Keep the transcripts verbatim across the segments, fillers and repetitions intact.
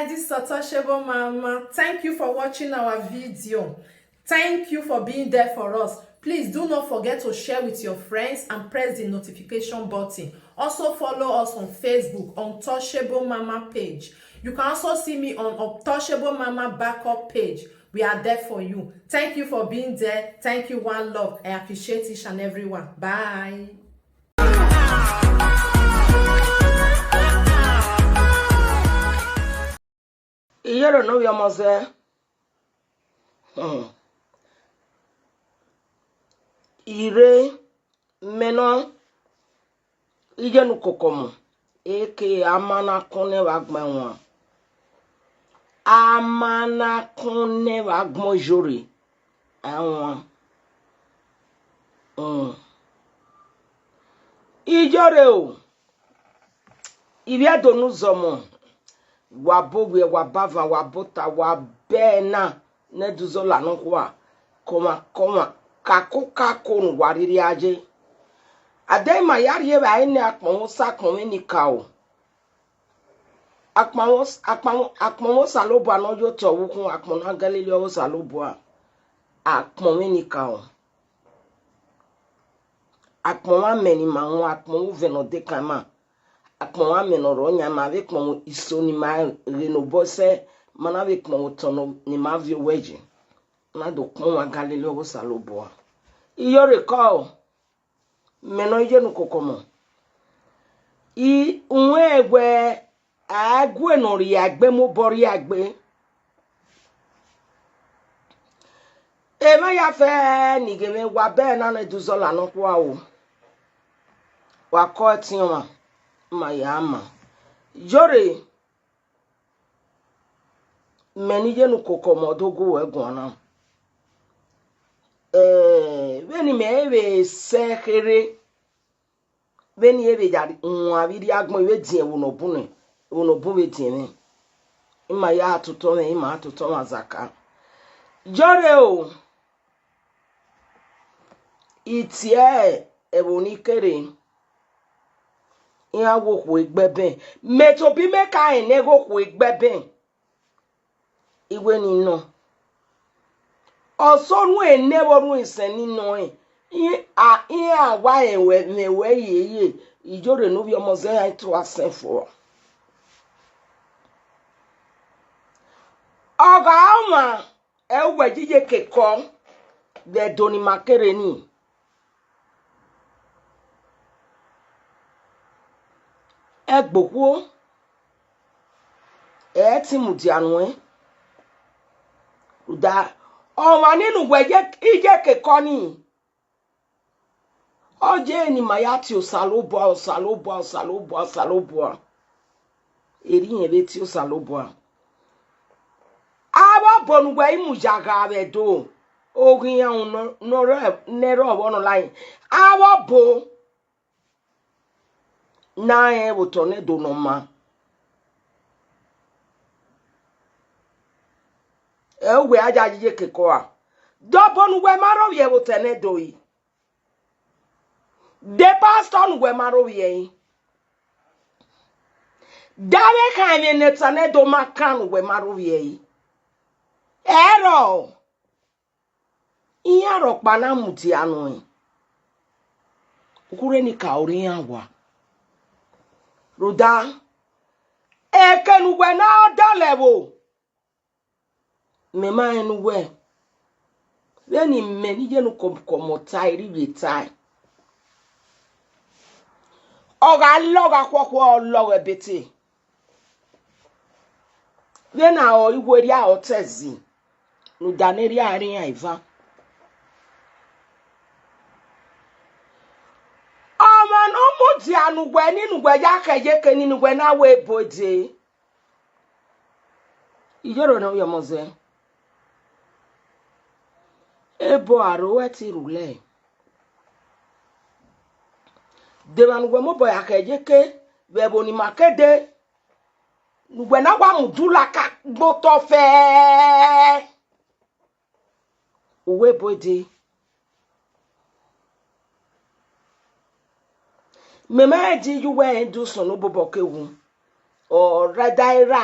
This is Untouchable Mama. Thank you for watching our video. Thank you for being there for us. Please do not forget to share with your friends and press the notification button. Also follow us on Facebook, Untouchable Mama page. You can also see me on Untouchable Mama backup page. We are there for you. Thank you for being there. Thank you, one love. I appreciate each and every one. Bye. Iyore ne ovbi ọmọ zẹ. Hmm. Ire mẹ nọ, iye ne ukoko mu, eke ama na kọn nẹ vbe agbọn ẹwaẹn. Ama na kọn nẹ vbe agbọn Iyore ẹwaẹn. Hmm. Iyore o, ivbi Ẹdo ne uzọmọ, wa bọ owiẹ, wa bọ avan, wa bọ ota, wa bẹ ẹna ne ẹdẹ uzọla nọkhua, kọmwa kọmwa, kako kako ne uwa rhirhi a ye. A de ma ya rhie evbare nẹ, akpọnmwẹ Osa, akpọnmwẹ enikaro. Akpọnmwẹ Os-, akpọnmwẹ, akpọnmwẹ Osanobua ne ọ ye otọ vbe ukhunmwu, akpọnmwẹ Galili ọghe Osanobua, akpọnmwẹ enikaro. Akpọnmwẹ amẹ ne ima wọn, akpọnmwẹ uvẹn ne ọ dekan ima, akpọnmwẹ amẹ ne ọ rre ọyan ima, vbe akpọnmwẹ iso ne ima ghe ne obọ sẹ, ma na vbe akpọnmwẹ otọ ne ima viọ owẹ yi. Na do kpọnmwẹ Galili ọghe Osanobua. Iyore kọ, mẹ nọ, iye ne ukoko mu. I wẹn wẹ a gu ne ọ rhie egbe, mobọ rhie egbe. Emwa ya fẹ ne I ghe mwẹ, wa bẹ ẹna ne ẹdẹ uzọla nọkhua o. Wa kọ ẹtin ọmwa, ma ya ma. Iyore, mẹ ne iye ne ukoko mu, ọ do gu wẹ guan na. Eh, vbene imẹ vbe sẹ kherhe, vbene I vbe ya wan vbe rrie agbọn, I vbe diẹn ẹvbo ne ọ bun nẹ, ẹvbo ne ọ bun vbe diẹn mwẹ. Ima ya totọ mwẹ, ima totọ mwẹ azaka. Iyore o, I tie ẹvbo ne I kere, iran wo okhuo egbe ẹbẹn. Mẹ tobọ imẹ ka rẹn ne ẹghẹ okhuo egbe ẹbẹn. I wẹ ne I nọ. Ọse ọ ru ẹre nẹ vbe ọ ru isẹn ne I nọ rẹn, iran wa rẹn wẹ, mwẹ wẹ yeye, Iyore ne ovbi ọmọ zẹ, iran i tua sẹn fua. Ọ gha ọmwa, ẹ, uwẹ yi iyeke kọ vbe Ẹdo ne ima kere nii. Ẹgbokhuo, ẹ i te mudia nuẹn. Rhunmwuda, ọmwa ni ne uwẹ ye, iyeke kọ nii, ọ ye ne ima ya tie Osanobua, Osanobua, Osanobua, Osanobua. Erriọ irẹn vbe tie Osanobua. Avbe ọbo ne uwẹ i mu ya gha vbe Ẹdo, oghian ne ọ rẹ, ne ọ rre ọvbọ nọ lae. Avbe ọbo ne a rẹn vbe otọ ne Ẹdo ne ọ maa. Ẹ, uwẹ a ya yi iyeke kọ ra? De ọbo ne uwẹ ma rre ovbiẹ vbe otọ ne Ẹdo ri? De pastor ne uwẹ ma rre ovbiẹ ri? De avbe ekhaẹmwẹ ne otọ ne Ẹdo ma kan ne uwẹ ma rre ovbiẹ ri? Ẹrọ, iran rhọkpa na mudia nuẹn. Ukhurhe ni ka ore iran wa. Rhunmwuda, eke ne uwẹ na dalẹ ẹvbo, mẹ ma rẹn ne uwẹ, vbene imẹ ne iye ne ukoko mu tae, I rhirhi tae. Ọ gha lọghọ akhuọkhọ, ọ lọghọ ẹbete. Vbene a rọ iwe erria, ọ tẹ zi, rhunmwuda ne erria rre iran eva. Ọmwa ne ọ mudia ne uwẹ ni, ne uwẹ ya khẹ iyeke ni, ne uwẹ na wẹ ebo dee. Iyore ne ovbi ọmọ zẹ, ebo a rre, uwẹ te rhulẹ. De emwa ne uwẹ mobọ ya khẹ iyeke vbe ẹvbo ne ima ke dee, ne uwẹ na wa mudu laka gbe otọ fẹẹ. Uwẹ ebo dee. Mẹ ma rẹn di ye uwẹ rẹn do sọn ne obobọ ke wu. Ọ ra da ra,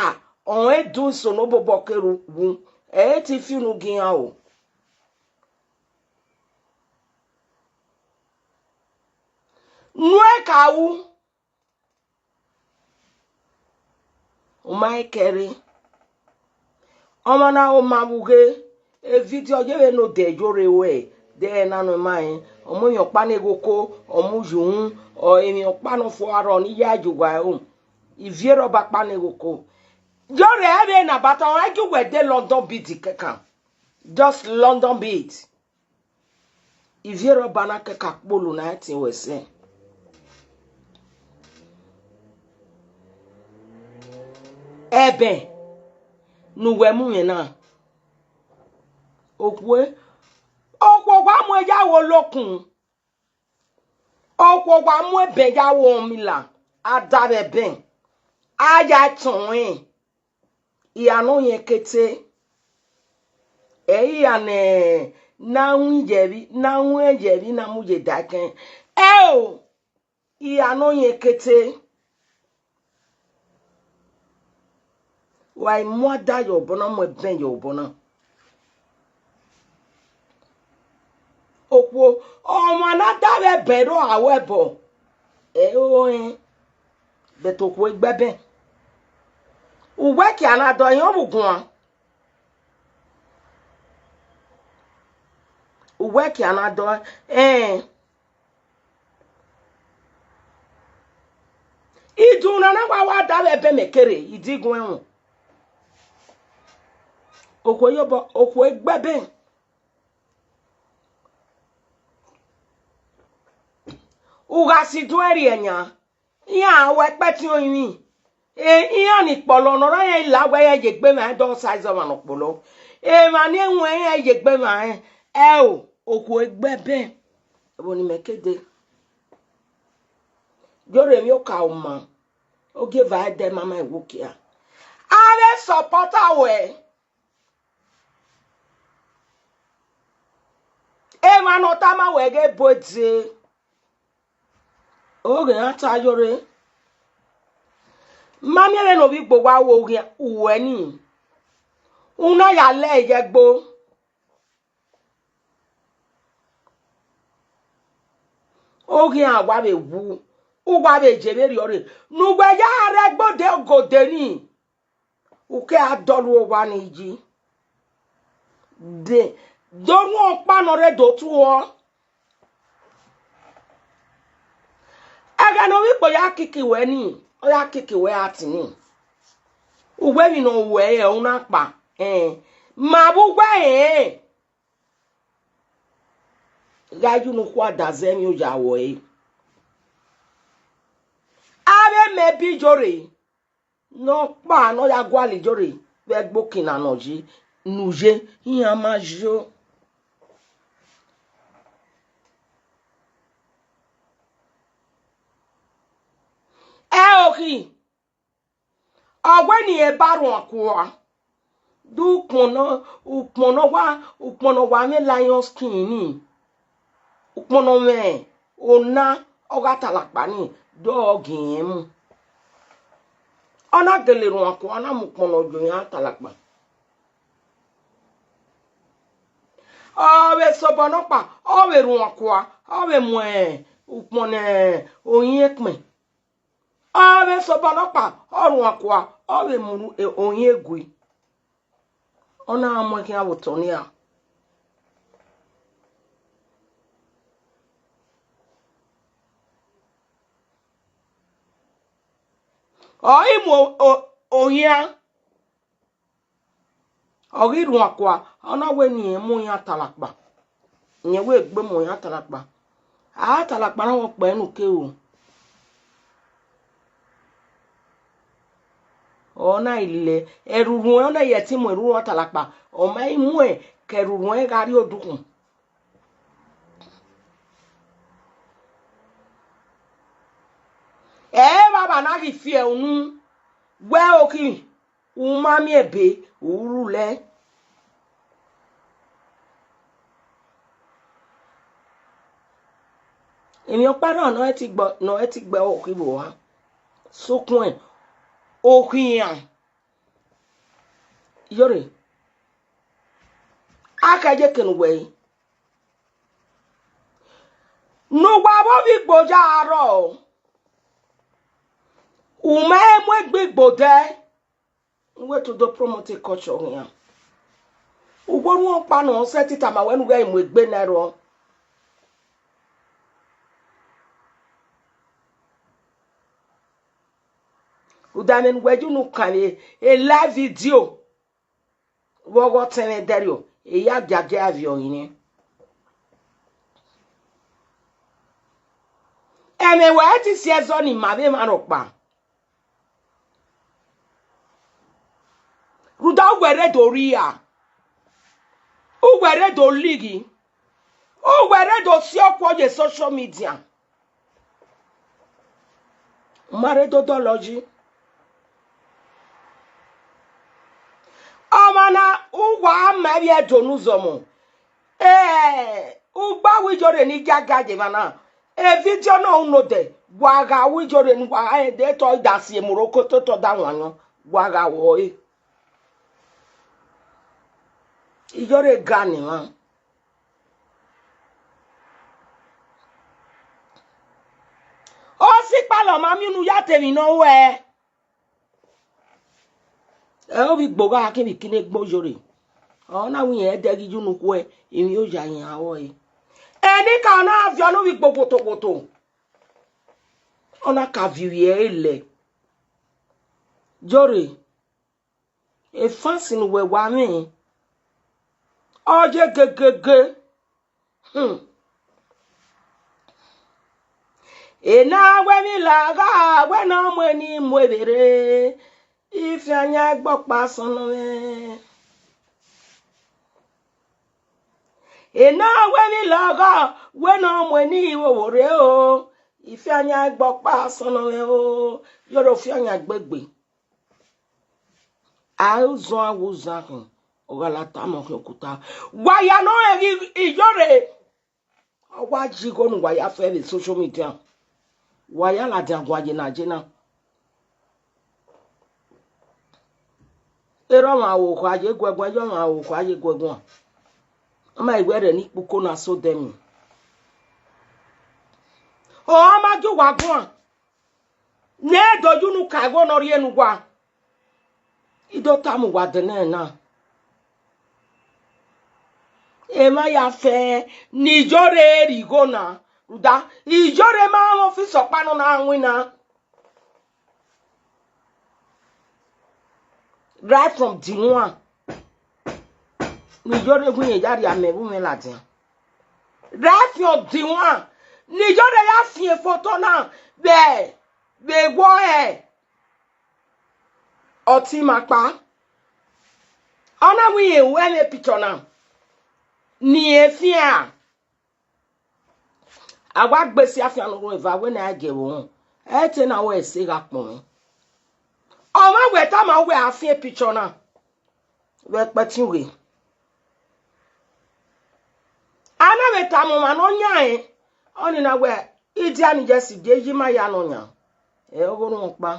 Ọnrẹn do eso ne obobọ kere wu, ẹ i te fi unu gie iran o. Nu ẹn ka ru, u ma i kẹre. Ọmwa na ho ma vbe ughe, e vidio ye vbe ne odẹ yo rre ruẹ, de ẹre na nọ ima rẹn, ọ mu emwi ọkpa ne ghoko, ọ mu yunwu, ọ emwi ọkpa ne ọ fua rrọọ ne I ya ye uwa ẹro. Ivie rhọba ọkpa ne ghoko. Yo rre ẹvbo na, but ọ rẹn gie uwẹ de London beat kẹkan. Just London beat. Ivie rhọba na kẹkan kpolo na ẹtin wẹ sẹ. Ẹbẹn ne uwẹ mu mwẹ na. Okhuo, okhuo wa mu ẹn ya ru olokun. Okhuo wa mu ẹbẹn ya ru ọmila, a da vbe ẹbẹn, a ya tọn ẹn. Hia ne ọ yẹn kete, ẹ i hia ne, ne a ru ye emwi, ne a ru ye emwi ne a mu ye daikẹn. Ẹo, hia ne ọ yẹn kete. Wa i mu ada ye obọ na, mu ẹbẹn ye obọ na. Okhuo, ọmwa ne a da vbe ẹbẹn rrọọ a ru ẹbọ, ẹ i ro ẹn, but okhuo i gbe ẹbẹn. Uwẹ kia na dọ, irẹn vbe guan. Uwẹ kia na dọ, ẹn. Idun na na wa wa da vbe ẹbẹn mẹ kere, I di guẹn wọn. Okhuo yobọ, okhuo i gbe ẹbẹn. U gha si iduẹn rhie yan, iran ru ẹkpẹtin orinmwi. E, iran ni kpọlọ ne ọ rre iran la wẹ iran ye egbe emwa rẹn, dọ size ọmwa ne ọ kpọlọ. Emwa ni ẹwẹn iran ye egbe emwa rẹn, ẹo, okhuo i gbe ẹbẹn. Ẹvbo ne imẹ ke dee. Yo rre emwi okaro ma, ogieva ẹdẹ ma ma ẹwu kia. Avbe supporter ruẹ, emwa ne ọ tama wẹ ghe ebo dee, oghe iran ta yo rre. Ma miẹn vbene ovbi igbo wa ru oghian ruẹ ni, u na ya lẹ ye ẹgbo. Oghian wa vbe wu, uwa vbe ye vberriọ rre, ne uwẹ ya rre ẹgbo de ogode ni. U ke a dọlọ owa ni yi. De, do ru ọkpa ne ọ rre do tuọ. Ẹghẹ ne ovbi ikpo ya kiki wẹ ni, ọ ya kiki wẹ a tin ni. Uwẹ emwi ne ọ wẹ ẹre, u na kpa, ẹn, ma vbe uwẹ rẹn. Gha ye unu khua da zẹ emwi oya ruẹ ẹre. Avbe mẹ bi yo rre, ne ọ kpa ne ọ ya gualọ yo rre vbe ẹgbokin na ne ọ yi, ne u ye, iran ma yo. Ẹo khin, ọ wẹ ne irẹn ba rhuan kua, de ukpọn nọ, ukpọn ne ọ wa, ukpọn ne ọ wa mwẹ Lions King ni, ukpọn ne ọ mwẹ ona, ọ gha talakpa ni, de ọ gie irẹn mu. Ọ na gele rhuan kua, ọ na mu ukpọn ne ọ yo iran talakpa. Ọ vbe sobọ nọkpa, ọ vbe rhuan kua, ọ vbe mu ukpọn ne oyin ekpẹn. Ọ vbe sobọ nọkpa, ọ rhuan kua, ọ vbe mu oyin egui. Ọ na mu ẹn khian vbe otọ nian. Ọ i mu o-, o-, oyan, ọ ghi rhuan kua, ọ na wẹ ne irẹn mu iran talakpa. Irẹn wẹ egbe mu iran talakpa. A talakpa na wẹ ọkpa ẹre ne u ke ru. Ọ na i lẹ, ẹrhurhu ẹre, ọ na i ẹtin mu ẹrhurhu talakpa, ọ ma i mu ẹn ke ẹrhurhu ẹre gha rrie odukhunmwu. Ẹ, evbavba na ghi fi ẹre unu, wẹ okhi, u ma miẹn ebe, u rhulẹ. Emwi ọkpa rrọọ ne ọ ti gbe, ne ọ ti gbe okhi vbe owa. Sokpan okhian, Iyore, a khẹ ye eke ne uwẹ re. Ne uwa vbe ovbi igbo ya rrọọ, u ma mu egbe igbo dẹ, u wẹ to do promote culture khian. Uwu orhuọnkpa ne ọ sẹtin tama wẹ ne u ghẹ mu egbe nẹ rrọọ. Rhunmwuda ẹmwẹ ne uwẹ ye unu kan vbe live video, vbe ọghe ọtẹn mwẹ Dẹrio, e ya giagia viọ rinmwian. Ẹmwẹ wẹ te si ẹzọ ne ima vbe emwa rhọkpa. Rhunmwuda uwẹ rre do rria, uwẹ rre do lighi, uwẹ rre do si okuo ye social media. U ma rre do dọlọ yi. Ọmwa na, uwa ma vbiẹ Ẹdo ne Uzọmọ. Eh, ugba wẹ Iyore ne I giagia ye emwa na, e video na u nodẹ, wa gha wẹ Iyore ne uwa gha rẹn de tọ da si emuroko totọ da wan nọ, wa gha wọ ẹre. Iyore ga ne emwa. Osikpalọ ma miẹn unu ya ta emwi ne ọ ruẹ. Ẹ, ovbi igbo gha khin vbe ikine egbe Iyore. Ọ na wẹ irẹn dẹghe ye unu khuẹ, emwi oya iran ruẹ. Enikaro na viọ ne ovbi igbo wotowoto, ọ na ka viọ ivbi ẹre lẹ. Iyore, e fancy ne uwẹ wa mwẹ, ọ ye gegege. Hmm. Ena wẹ emwi lagha, wẹ ne ọ mu eni mu evbe rre, ifian yan ẹgbọkpa sọnnọ mwẹ. Ena wẹ emwi lagha, wẹ ne ọ mu eni vbe owo rre o, ifian yan ẹgbọkpa sọnnọ mwẹ o, Iyore, ifian yan gbe egbe. A ru uzọan, a ru uzọan khin, ọ gha la tama ọkhiọkuta. Wa ya nọ rẹn ghi Iyore, ọ wa yi igho ne uwa ya fẹ vbe social media, wa ya ladian guan ye na ye na. Erha ọmwa ro okhuo a ye guẹ guan, erha ọmwa ro okhuo a ye guẹ guan. Ọ ma wẹ rẹ ne ikpoko na so dẹ emwi. Ọ ma gie uwa guan. Ne ẹ do ye unu ka igho ne ọ rhie ne uwa. I do tama uwa dẹ nẹ na. Emwa ya fẹ ne Iyore rhie igho na, rhunmwuda Iyore ma mwẹ ọfisa ọkpa nọ na winna. Right from day one, ne Iyore wẹ irẹn ya rhie amẹ vbe umwẹ ladian. Right from day one, ne Iyore ya fian foto na vbe, vbe wọ hẹ ọtẹn ima kpa. Ọ na wẹ irẹn ru ẹmwẹ picture na, ne irẹn fian. A wa gbe esi afian ne orhun eva wẹ ne a gie ẹvbo rẹn, ẹ i te na wẹ ẹse gha kpọnmwẹ. Ọmwa wẹ tama wẹ a fian picture na, vbe ẹkpẹtin ughe. A na vbe tama ọmwa ne ọ yan rẹn, ọnii na wẹ, idia ni yẹ si gie yi ima ya nọ yan, ẹ ọghe orhuọnkpa.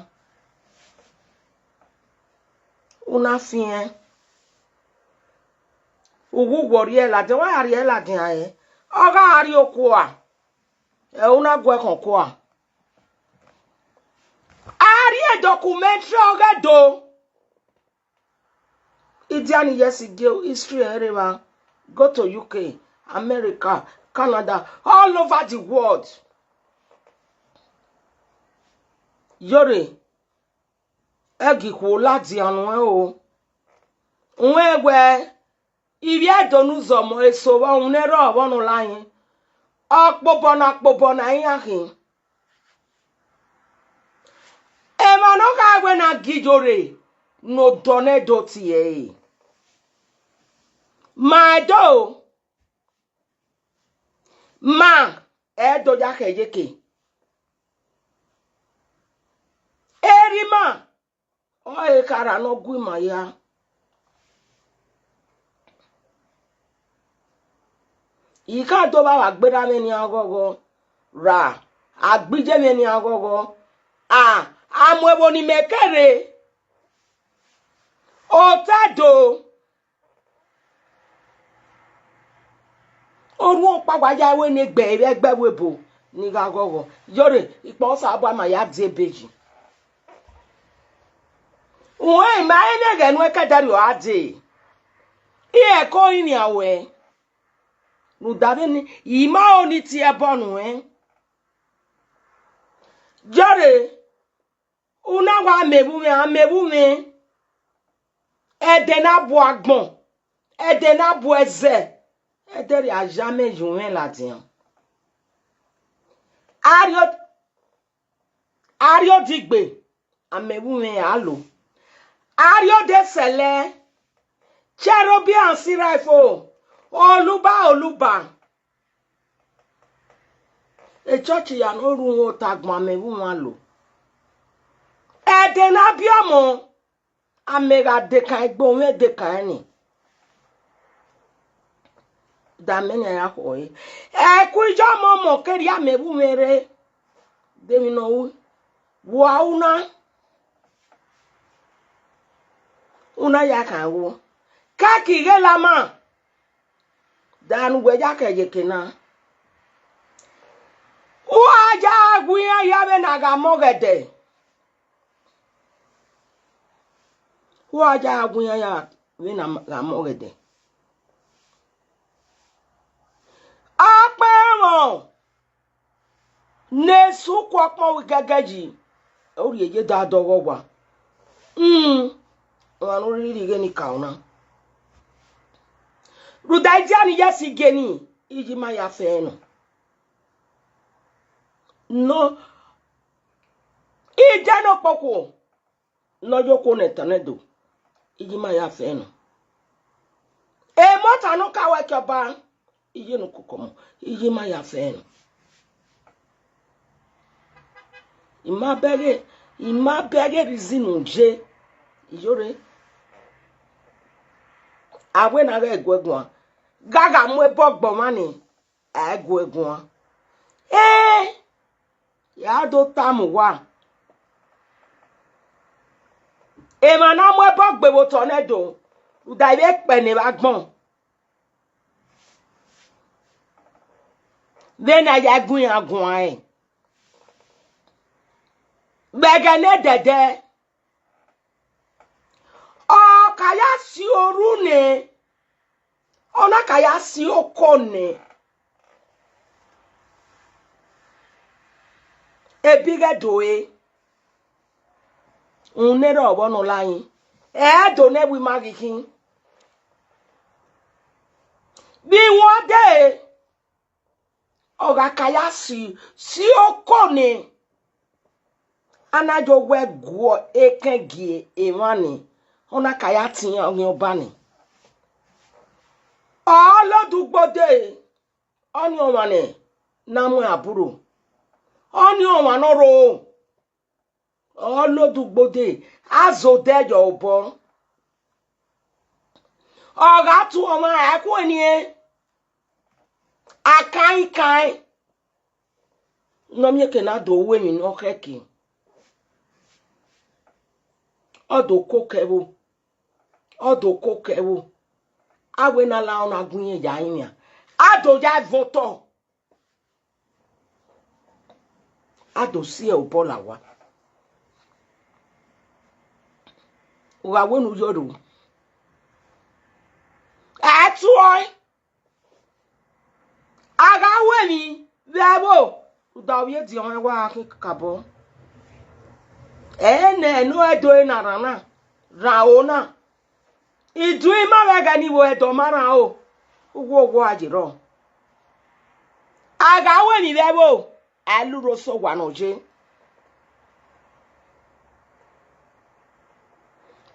U na fian, uwu wọ rhie ladian, wa ya rhie ladian ẹre, ọ gha rrie okua, ẹ u na guẹ khọn okua. A rhie documentary ọghe do. Idia ni yẹ si gie history ẹre rre evba, go to U K, America, Canada, all over the world. Iyore, ẹ ghi khuo ladian nuẹn o. Uwẹ wẹ, ivbi Ẹdo ne Uzọmọ eso vbe ọhunmwu ne rrọọ vbọ ne ọ la yin, ọkpobọ na, ọkpobọ na iran khin. Emwa ne ọ gha wẹ ne a gie Iyore ne odọ nẹ do tie ẹre. Ma Ẹdo, ma Ẹdo ya khẹ ye eke. Erha ima, ọ re ekhara ne ọ gu ima ya. I ka do vba vbe gberra mwẹ nian ọghọghọ, ra a gbe iye mwẹ nian ọghọghọ. A, a mu ẹvbo ne imẹ kẹre. Otẹdo, orhuọn ọkpa wa ya wẹ ne egbe vbe ẹgbẹ ẹvbo ebo ni gha ghọghọ. Yore, ikpọ Osanobua ma ya die ebe yi. Uẹn, ima rẹn ne ẹghẹ nuẹn kẹdẹrriọ a dee. Irẹn ko rinmwian ruẹ, rhunmwuda vbene ima ro ni tie ẹbọ nuẹn. Yore, u na wa mẹ vbe umwẹ, a mẹ vbe umwẹ. Ẹdẹ ne a bu agbọn, ẹdẹ ne a bu ẹzẹ, ẹdẹ rhia ya amẹ ye umwẹ ladian. Arrio, arrio digbe, a mẹ vbe umwẹ a lo. Arrio de sẹlẹ, cherubim and seraphim, oluba, oluba. Echọọchi ya ne ọ ru uhunmwu ota agbọn, a mẹ vbe umwẹ a lo. Ẹdẹ ne a biẹ ọmọ, a mẹ gha dekan egbe, umwẹ dekan ẹnrẹn. Da mẹ ne a ya khọe. Ẹkun iye ọmọ ọmọ kẹrriọ a mẹ vbe umwẹ rre. De emwi ne ọ ru? Vbe ua ru na? U na ya khan wo. Kẹki ighe lama, da ne uwẹ ya khẹ ye eke na. Uwa ya gu iran ya vbene a gha mọ ọghẹdẹ. Uwa ya gu iran ya vbene a gha mọ ọghẹdẹ. Ọkpa ẹmwẹ ne Esu ku ọkpọn vbe igẹgẹ yi, ọ rhie ye da dọghe owa. Hmm, ọmwa ne u rhirhi ghe ni ka una. Rhunmwuda idia ni ye ẹse igie ni, iye ima ya fẹ ẹn nọ. Nọ, idia ne okpokhuo ne ọ ye okhuo ne ẹtan nẹ do, iye ima ya fẹ ẹn nọ. Emọta ne ọ ka wẹ ke ọba, iye ne ukoko mu, iye ima ya fẹ ẹn nọ. I ma bẹghe, I ma bẹghe reason ne u ye, iyore. A wẹ ne a ghẹ gu ẹre guan, gha gha mu ẹbọ gbe ọmwa ni, a i gu ẹre guan. Ẹn, ya do tama uwa, emwa na mu ẹbọ gbe vbe otọ nẹ do, rhunmwuda ivbi ekpẹ ne evba agbọn. Vbene a ya gu iran guan rẹn, vbe ẹghẹ ne ẹdẹdẹ, ọ ka ya si oru nẹ, ọ na ka ya si oko nẹ, ebi ghẹ do re. Rhunmwuda erha ọvbọ ne ọ la yin, ẹ i do ne ẹvbo ima ghi khin. Vbe iwẹn dee, ọ gha ka ya si, si oko nẹ, a na yo wẹ guọ ekẹn gie emwa ni, ọ na ka ya tian ọghian ọba ni. Ọ lodugbo dee, ọnii ọmwa nẹ ne a mu aburro, ọnii ọmwa ne ọ roro, ọ lodugbo dee, a zẹ odẹ yọ obọ. Ọ gha tu ọmwa, a i khu eni ẹn, a kain kain. Ne ọ miẹn eke ne a do ru emwi ne ọ khẹke, ọ do koko ẹvbo, ọ do koko ẹvbo. A wẹ ne a la ọna gu irẹn ya rinmwian, a do ya vẹ otọ, a do si ẹre obọ la owa. U gha wẹ ne u yọ ro, ẹ tuẹ ọe. A gha ru emwi vbe ẹvbo, rhunmwuda ovbi ediọn mwẹ wa gha khin kakabọ. Ẹ nẹ ne u do na rran na, rran ro na. Iduẹ ima vbe ẹghẹ ni vbe ẹdẹ ọ ma rran ro, uwu owa ye rrọọ. A gha ru emwi vbe ẹvbo, a i lurho sẹ owa ne ọ ye.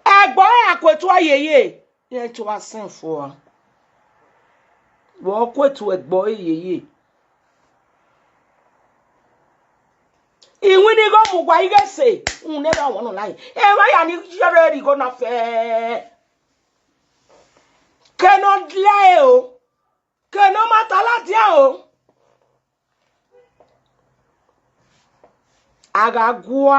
Ẹgbẹe ọnrẹn a ku etu ẹre yeye, iran i tua sẹn fua. Vbe ọ ku etu ẹgbẹe ọnrẹn yeye, iwinna igho mu uwa ighẹ ẹse, rhunmwuda erha ọmwa ne ọ la yin. Emwa hia ni yẹrẹ rre igho na fẹẹrẹ. Ke ne ọ la ẹre o, ke ne ọ ma ta ladian o. A gha gua,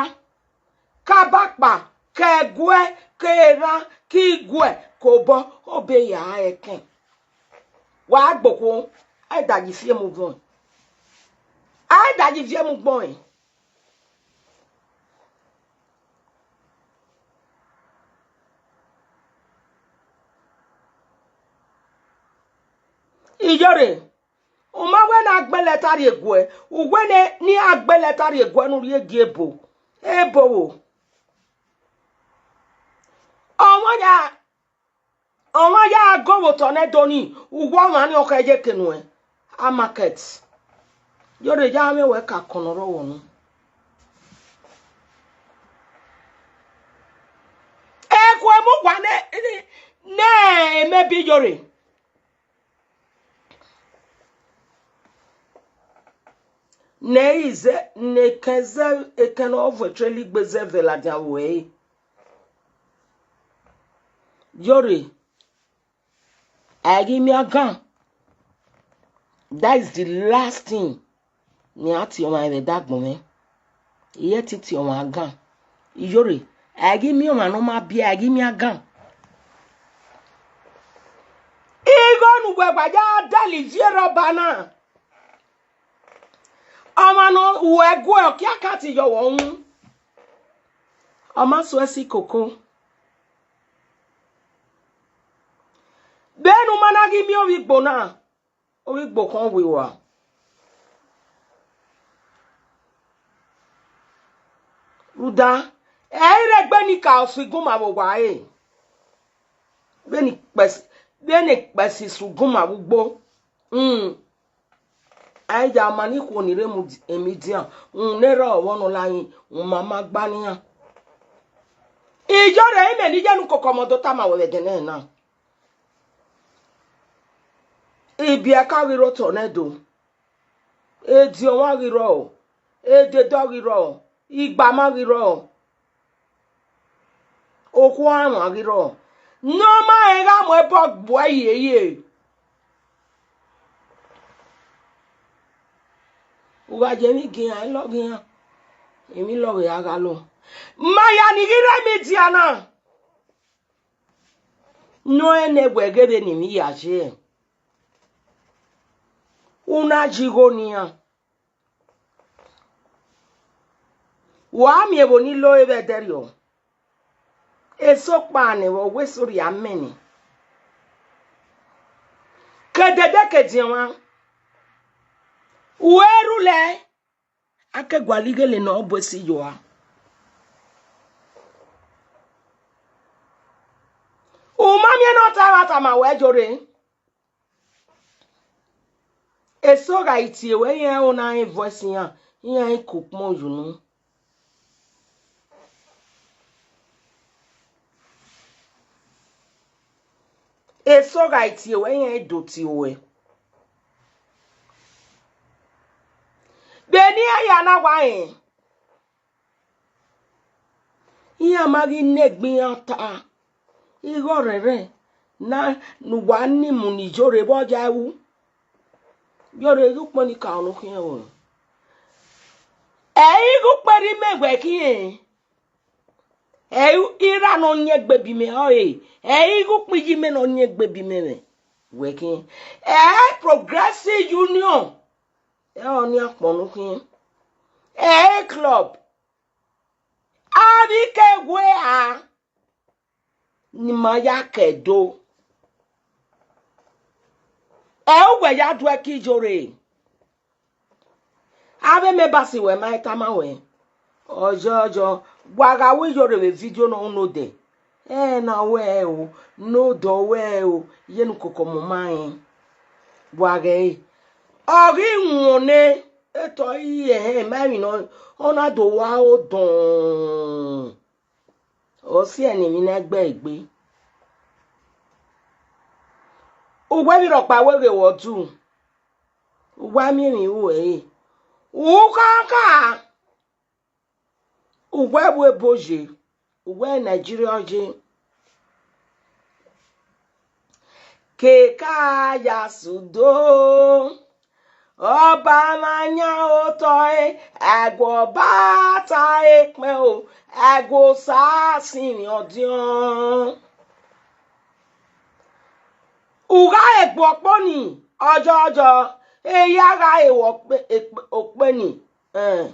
ke abakpa, ke ẹguẹ, ke erhan, ke iguẹ, ke obọ, ọ be ya ẹkẹn. Wa gbokhuo, a i da yi fiemu gbọn. A i da yi fiemu gbọn. Iyore, u ma wẹ ne a gbẹn lẹta rrie guẹ, u wẹ ne, ne iran gbẹn lẹta rrie guẹ ne u rhie gie ebo, ebo vbo? Ọmwa ya, ọmwa ya go vbe otọ nẹ do ni, uwu ọmwa ni ọ khẹ ye ke nuẹn, a market. Iyore, ya mwẹ wẹ ka kọn ne ọ rre ọghọ nọ. Ekhue mu wa ne, ne maybe Iyore. Ne ẹ i zẹ, ne ekẹn zẹ, ekẹn ne ọ vuọn etreli gbe zẹ vbe ladian vbe ẹre. Iyore, a i ghi miẹn agan. That is the last thing ne iran tie ọmwa vbe ẹdẹ agbọn mwẹ. I i re te tie ọmwa agan. Iyore, a i ghi miẹn ọmwa ne ọ ma biẹ, a i ghi miẹn agan. Igho ne uwẹ wa ya dẹlẹ ivie rre Ọba na. Ọmwa ne uwẹ guẹ, ọ kiakat yọ vbe uhunmwu. Ọ ma suẹn si koko. Vbene u ma na ghi miẹn ovbi igbo na, ovbi igbo khọn wẹ ua. Rhunmwuda, ẹ i re egbe ne I ka sẹ igunma vbe owa ẹre. Vbene ikpẹsi, vbene ikpẹsi sẹ igunma vbe ugbo. Hmm. A i ya ma ne ikhuo ni rre mu emidian, rhunmwuda erha ọvbọ ne ọ la yin, u ma ma gba ne iran. Iyore, imẹ ne I ye ne ukoko ọmọ do tama wẹ vbe ẹdẹnẹrẹ na. Ibiẹka ghi rre otọ nẹ do, ediọnmwa ghi rrọọ, ededọ ghi rrọọ, igbama ghi rrọọ, okhuo amwa ghi rrọọ, ne ọ ma rẹn gha mu ẹbọ gbuẹ yeye. U gha ye emwi igian, I love iran, emwi love a gha lo. Ma ya ni ghi rre emidia na. Ne ọ rẹn nẹ wẹ ghe vbene emwi ya ye, u na yi igho ne iran. Wa miẹn vbe ni lo vbe ẹdẹrriọ. Eso kpa nẹ vbe ọ wẹ eso rhia mẹ nẹ. Ke dede ke ediọn mwa, u i rhulẹ, a ke gualọ ighele ne ọ bu esi ye ua. U ma miẹn ne ọ ta ẹmwata ma wẹ Iyore. Eso gha i tie wẹ, iran ẹro na rẹn voice iran, iran i ke ukpọn ye unu. Eso gha i tie wẹ, iran i do tie ruẹ. Vbene iran ya na wa rẹn, iran ma ghi ne egbe iran ta, igho rẹrẹ na ne uwa ni mu ne Iyore vbe ọ ya ru. Iyore ghi ukpọn ni ka ọnọ khian ẹvbo. Ẹ i ghe ukpọn rre imẹ wẹ khian. Ẹ i ra ne ọ yin egbe be imẹ ọre. Ẹ i ghe ukpọn iye imẹ ne ọ yin egbe be imẹ mwẹ wẹ khian. Ẹ Progressive Union, ẹ ọni akpọn ne u khian. Ẹ club. Avbe ikẹghuẹ a ne ima ya ke do. Ẹ uwẹ ya duẹ ke Iyore. Avbe members wẹ ma i tama wẹ. Ọyọyọ, wa gha ru Iyore vbe video ne ọ ru nodẹ. Ẹ na wẹ o, nodẹ ọ wẹ o, iye ne ukoko mu ma rẹn. Wa ghẹ re. Ọ ghi wọn nẹ, etọ i ẹhẹn ma emwi ne ọ na do wa odọn. Ọ si ẹe ne emwi na gbe egbe. Uwẹ vbe rhọkpa wẹ ghe wẹ ọ du, u wa miẹn emwi ru ẹre. U khanka, uwẹ vbe ebo ye, uwẹ Nigeria ye. Keka ya sudo, Ọba mwa yan otọ ẹre, ẹguọba ta ekpẹn o, ẹguosa sinmwi ọdiọn. U gha re egbe okpo ni, ọjọjọ, eya gha re vbe okpe, ekpe, okpe ni. Ẹn.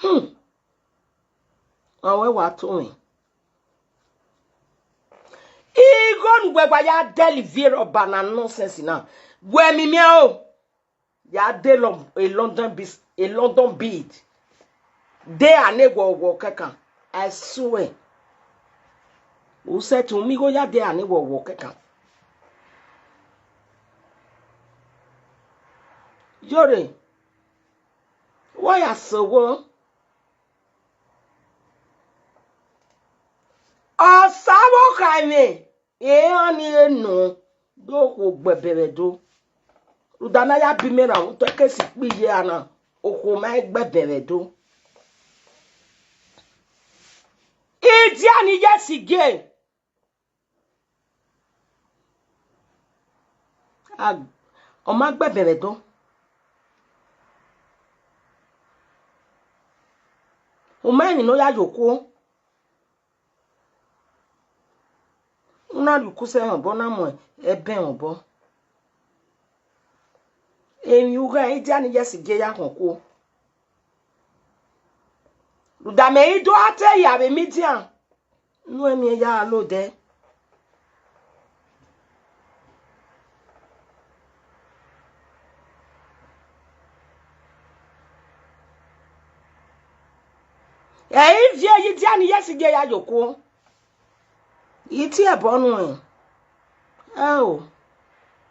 Hmm. Ọ wẹ wa to mwẹ. Igho ne uwẹ wa ya dẹ livie rhọba na nonsense na. Wẹ mimiẹn o. Ya de Lon-, e London bis-, e London bead. De a ne wọ wọ kẹkan. I swear. U sẹtin u miẹn igho ya de a ne wọ wọ kẹkan. Yore. Wẹ ya sẹ owo. Osa vbe okhaemwẹ, eran ni re nọ, do okhuo gbẹbẹ vbe Ẹdo. Rhunmwuda ne a ya bu imẹ rhan otọ ke si kpe iye a na, okhuo ma i gbẹbẹ vbe Ẹdo. Idia ni ye si gie. A, ọ ma gbẹbẹ vbe Ẹdo. U ma emwi ne ọ ya ye okuo. U na rhie ukusẹ mwẹ obọ, u na mu ẹbẹn mwẹ obọ. Emwi ugha idia ni ye si gie ya khọn okuo. Rhunmwuda mẹ i do a te ya vbe media, ne u miẹn ya lodẹ. Ẹ i viẹ ye idia ni ye si gie ya ye okuo. I tie ẹbọ nuẹn. Ẹo,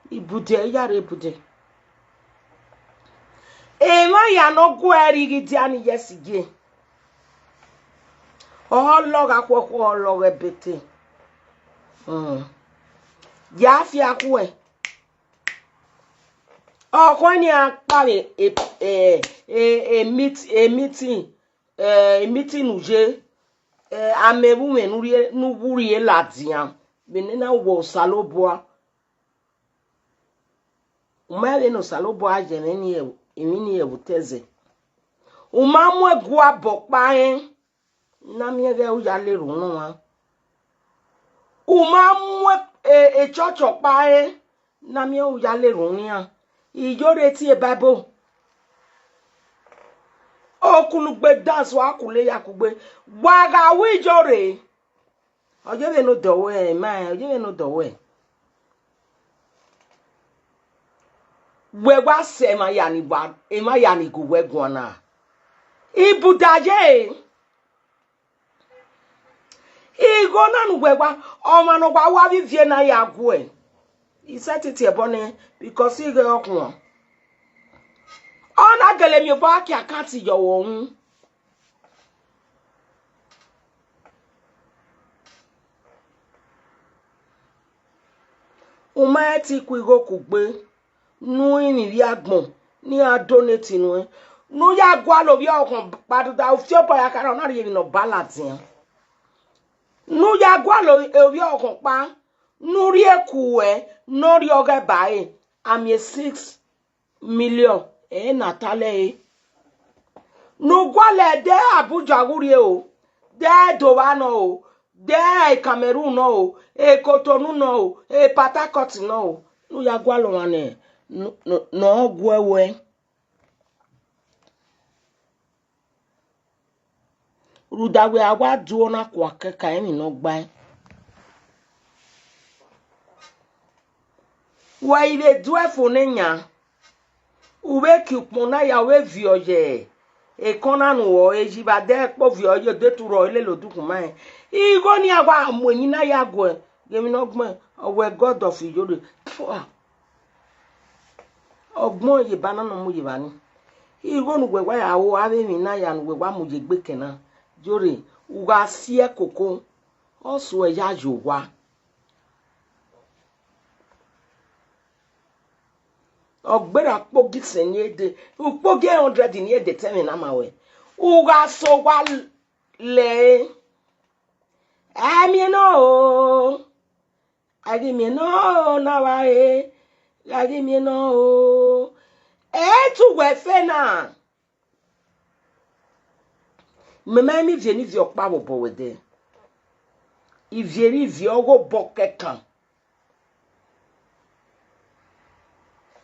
ibude, I ya rre ibude. Emwa hia ne ọ gu ẹre rhie idia ni ye si gie. Ọ lọgha khuọkhuọ, ọ lọgha ẹbete. Hmm. Ya fia khuẹ. Ọ khọn ni a kpa vbe e, e, e, e meet-, e meeting, e, e meeting ne u ye, e, amẹ vbe umwẹ ne u rhie, ne u vbe rhie ladian, vbene na wẹ Osanobua. U ma vbe ne Osanobua ye emwi ni, emwi ni ẹvbo otọ ẹzẹ. U ma mu ẹguabọ ọkpa rẹn, na miẹn ghẹ u ya lele unu ọmwa. U ma mu e, e church ọkpa rẹn, na miẹn u ya lele unu iran. Iyore tie Bible. Okulugbe dance wa kule ya kugbe. Wa gha ru iyore. Ọ ye vbene odọ ruẹ, ma rẹn, ọ ye vbene odọ ruẹ. Wẹ wa sẹ emwa hia ni wa, emwa hia ni gu wẹ guan na. Ibuda ye. Igho na ne uwẹ wa, ọmwa ne ọ wa ru avbe ivie na ya guẹ. I sẹtin tie ẹbọ nẹ, because ighe ọ khuan. Ọ na gele miẹn obọ a ki account ye ọvbokhan. U ma rẹn te ku igho kugbe, ne u rinmwian ivbi agbọn, ne iran donate nuẹn, ne u ya gualọ ovbi ọvbokhan kpa, rhunmwuda u fi obọ ya kha ra, ọ na rhie emwi ne ọ ba ladian. Ne u ya gualọ ovbi ọvbokhan kpa, ne u rhie ku ruẹ, ne ọ rhie ọghẹ ba ẹre, a miẹn six million, ẹre na talẹ ẹre. Ne u gualọ de Abuja ghu rrie o, de Doha nọ o, de Cameroon nọ o, Cotonou nọ o, Port Harcourt nọ o, ne u ya gualọ ọmwa ne, ne, ne ọ guẹ ruẹ. Rhunmwuda wẹ a wa duọ na kua kẹkan emwi ne ọ gbae. Wẹ i vbe duẹ fo ne yan, u vbe kie ukpọn na ya, u vbe viọ ye ekọn na ne u rrọọ, e yi vbe a dẹ ẹkpo viọ ye, odetu rrọọ, e lele odukhunmwu ma rẹn. Igho ne iran wa mu emwi na ya guẹ, ghe emwi ne ọ gbẹn, ọ wẹ God of Iyore. Pua. Ọgbọn ye eba na ne ọ mu ye evba ni. Igho ne uwẹ wa ya ru avbe emwi na ya ne uwẹ wa mu ye egbe kẹ na, Iyore, u gha si ẹkoko, ọ suẹ ya ye owa. Ọ gberra ukpogi sẹ ni e de, ukpogi hundred ni e de te ẹmwẹ na ma ruẹ. U gha sẹ owa lẹre. A miẹn nọ o, a ghi miẹn nọ o, na wa re, a ghi miẹn nọ o. Ẹ tu wẹ fe na. Mẹ ma miẹn ivie ne ivie ọkpa vbe obọ wẹ dẹ. Ivie ne ivie ọghe obọ kẹkan.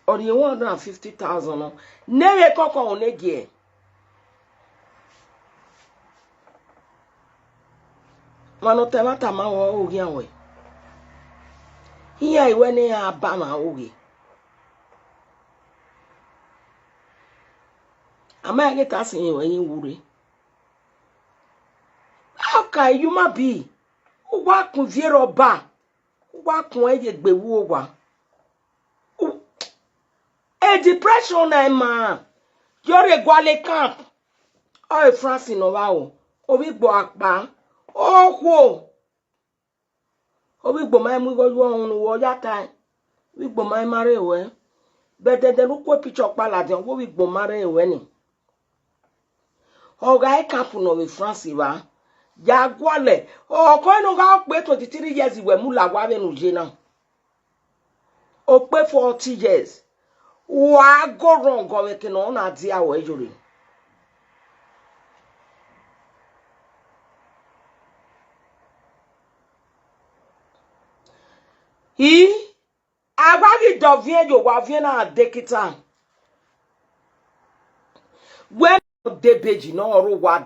Ọ rhie one hundred and fifty thousand nọ. Ne vbe kọkọ ne gie. Ọmwa ne ọ ta ẹmwata ma wẹ, ọ ghian wẹ. Iran i wẹ ne iran ba mwa oghe. A ma ghi ta sin ẹyin wu rre. How can human being? Uwa kun ivie rre ọba, uwa kun ẹre ye egbe vbe owa. U-, e depression na ima, yo rre gualọ camp. Ọ e France ne ọ vba ro, ovbi igbo akpa, okhuo. Ovbi igbo ma mu igho yu ọhunmwu ne uwẹ ya tae, ovbi igbo ma ma rre ruẹ. Bẹdẹdẹ ne u ku picture ọkpa ladian, ovbi igbo ma rre ruẹ ni. Ọ gha e camp nọ vbe France evba, ya gualọ, ọkọ ẹre ne ọ gha kpe twenty three years wẹ mu la owa vbene u ye na. O kpe forty years, wa go wrong, ọ vbe eke ne ọ na dia ruẹ yore. I, a wa ghi dọviẹn ye owa, ọviẹn na dekita. Wẹ debeji ne ọ rre owa.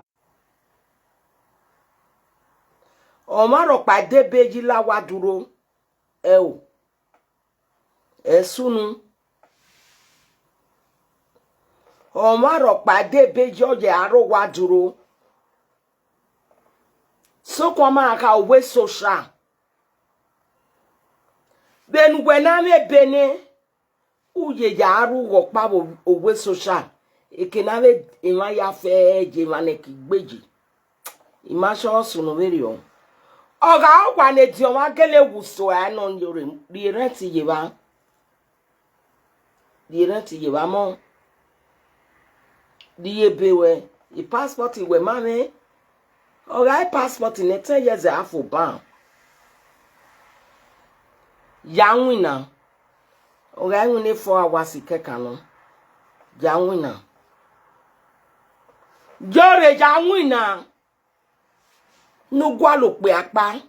Ọmwa rhọkpa debeji la owa duro. Ẹo, ẹ sunu. Ọmwa rhọkpa debeji ọ ye a rre owa duro. Sokpan ma kha owe social. Vbene uwẹ na mwẹ ebe nẹ, u ye ya ru ughọ ọkpa vbe owe social. Eke na vbe emwa ya fẹ ye emwa ne ẹki gbeje. I ma sọ sunu vberriọ. Ọ gha ọkpa ne ediọn mwa gele wu so a nọ ni ore, rhie rent ye evba. Rhie rent ye evba mọ. Rhie ebe wẹ, i passport wẹ ma mwẹ. Ọ gha i passport nẹ, ten years a fo ban. Ya winna. Ọ gha i winna four hours kẹkan nọ. Ya winna. Yore ya winna. Ne u gualọ okpia kpa.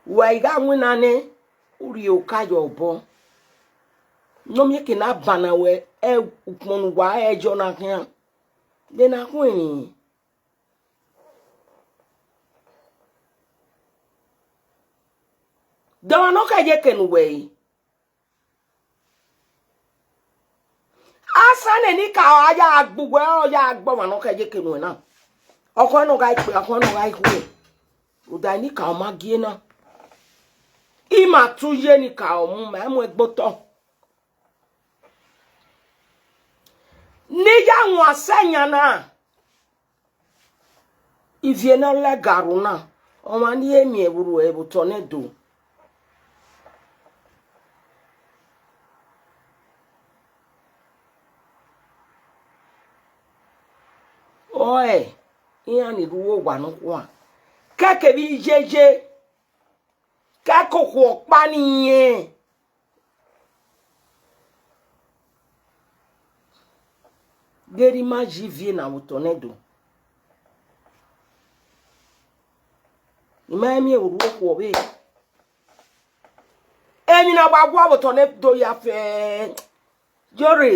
Wẹ i gha winna nẹ, u rhie oka ye obọ. Ne ọ miẹn eke na banna wẹ, ẹ ukpọn ne uwa ẹjọ na khian. De na khuẹnmwi. De ọmwa ne ọ khẹ ye eke ne uwẹ re. Asan ne eni ka ọ ya gbe uwẹ, ọ ya gbe ọmwa ne ọ khẹ ye eke nuẹn na. Ọkhọ nọ gha ikpe, ọkhọ nọ gha ikhuẹ. Uda eni ka ọ ma gie na. I ma tu ye eni ka ọ mu, ma mu ẹgbe otọ. Ne I ya wan sẹ yan na. Ivie ne ọ lẹga ru na, ọmwa ne I he miẹn vbe orhu ẹre vbe otọ nẹ do. Ọe, iran ni rre uwu owa nọkhua, kẹkẹ vbe iyeye, kẹkẹ okhuo ọkpa ni rẹn. Ghe erha ima yi ivie na vbe otọ nẹ do. I ma miẹn orhu okhuo vbe. Emwi ne a wa gua vbe otọ nẹ do ya fẹ. Yore,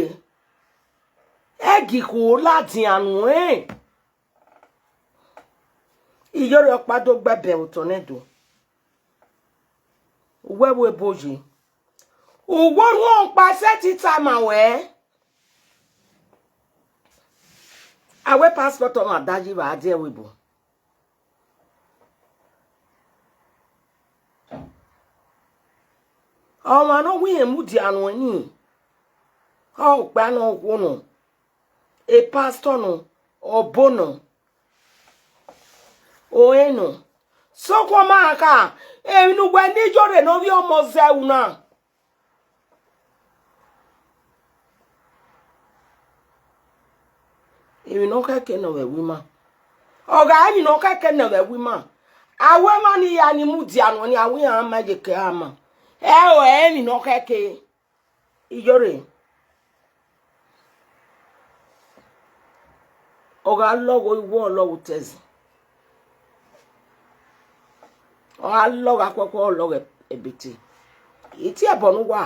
ẹ ghi khuo ladian nuẹn. Iyore ọkpa do gbe ẹbẹn vbe otọ nẹ do. Uwẹ vbe ebo yi. Uwẹ orhuọn ọkpa sẹtin tama wẹ. A wẹ passport ọmwa da yi vbe a die ẹvbo ebo. Ọmwa ne ọ wẹ irẹn mudia nuẹn ni, ọ okpia nọ, okhuo nọ, e pastor nọ, ọbo nọ, ore nọ. Sokpan ma kha, emwi ne uwẹ ne Iyore ne ovbi ọmọ zẹ ru na. Emwi ne ọ khẹke nọ vbe ẹvbo ima. Ọ gha emwi ne ọ khẹke nọ vbe ẹvbo ima. Awẹ emwa ni ya ni mudia nuẹn ni, awẹ iran ma ye ke a ma. Ẹ o, ẹ emwi ne ọ khẹke. Iyore. Ọ gha lọghọ iwọ, ọ lọghọ utẹzi. Ọ gha lọghọ akhuẹkhuẹ, ọ lọghọ ẹbete. I tie ẹbọ ne uwa.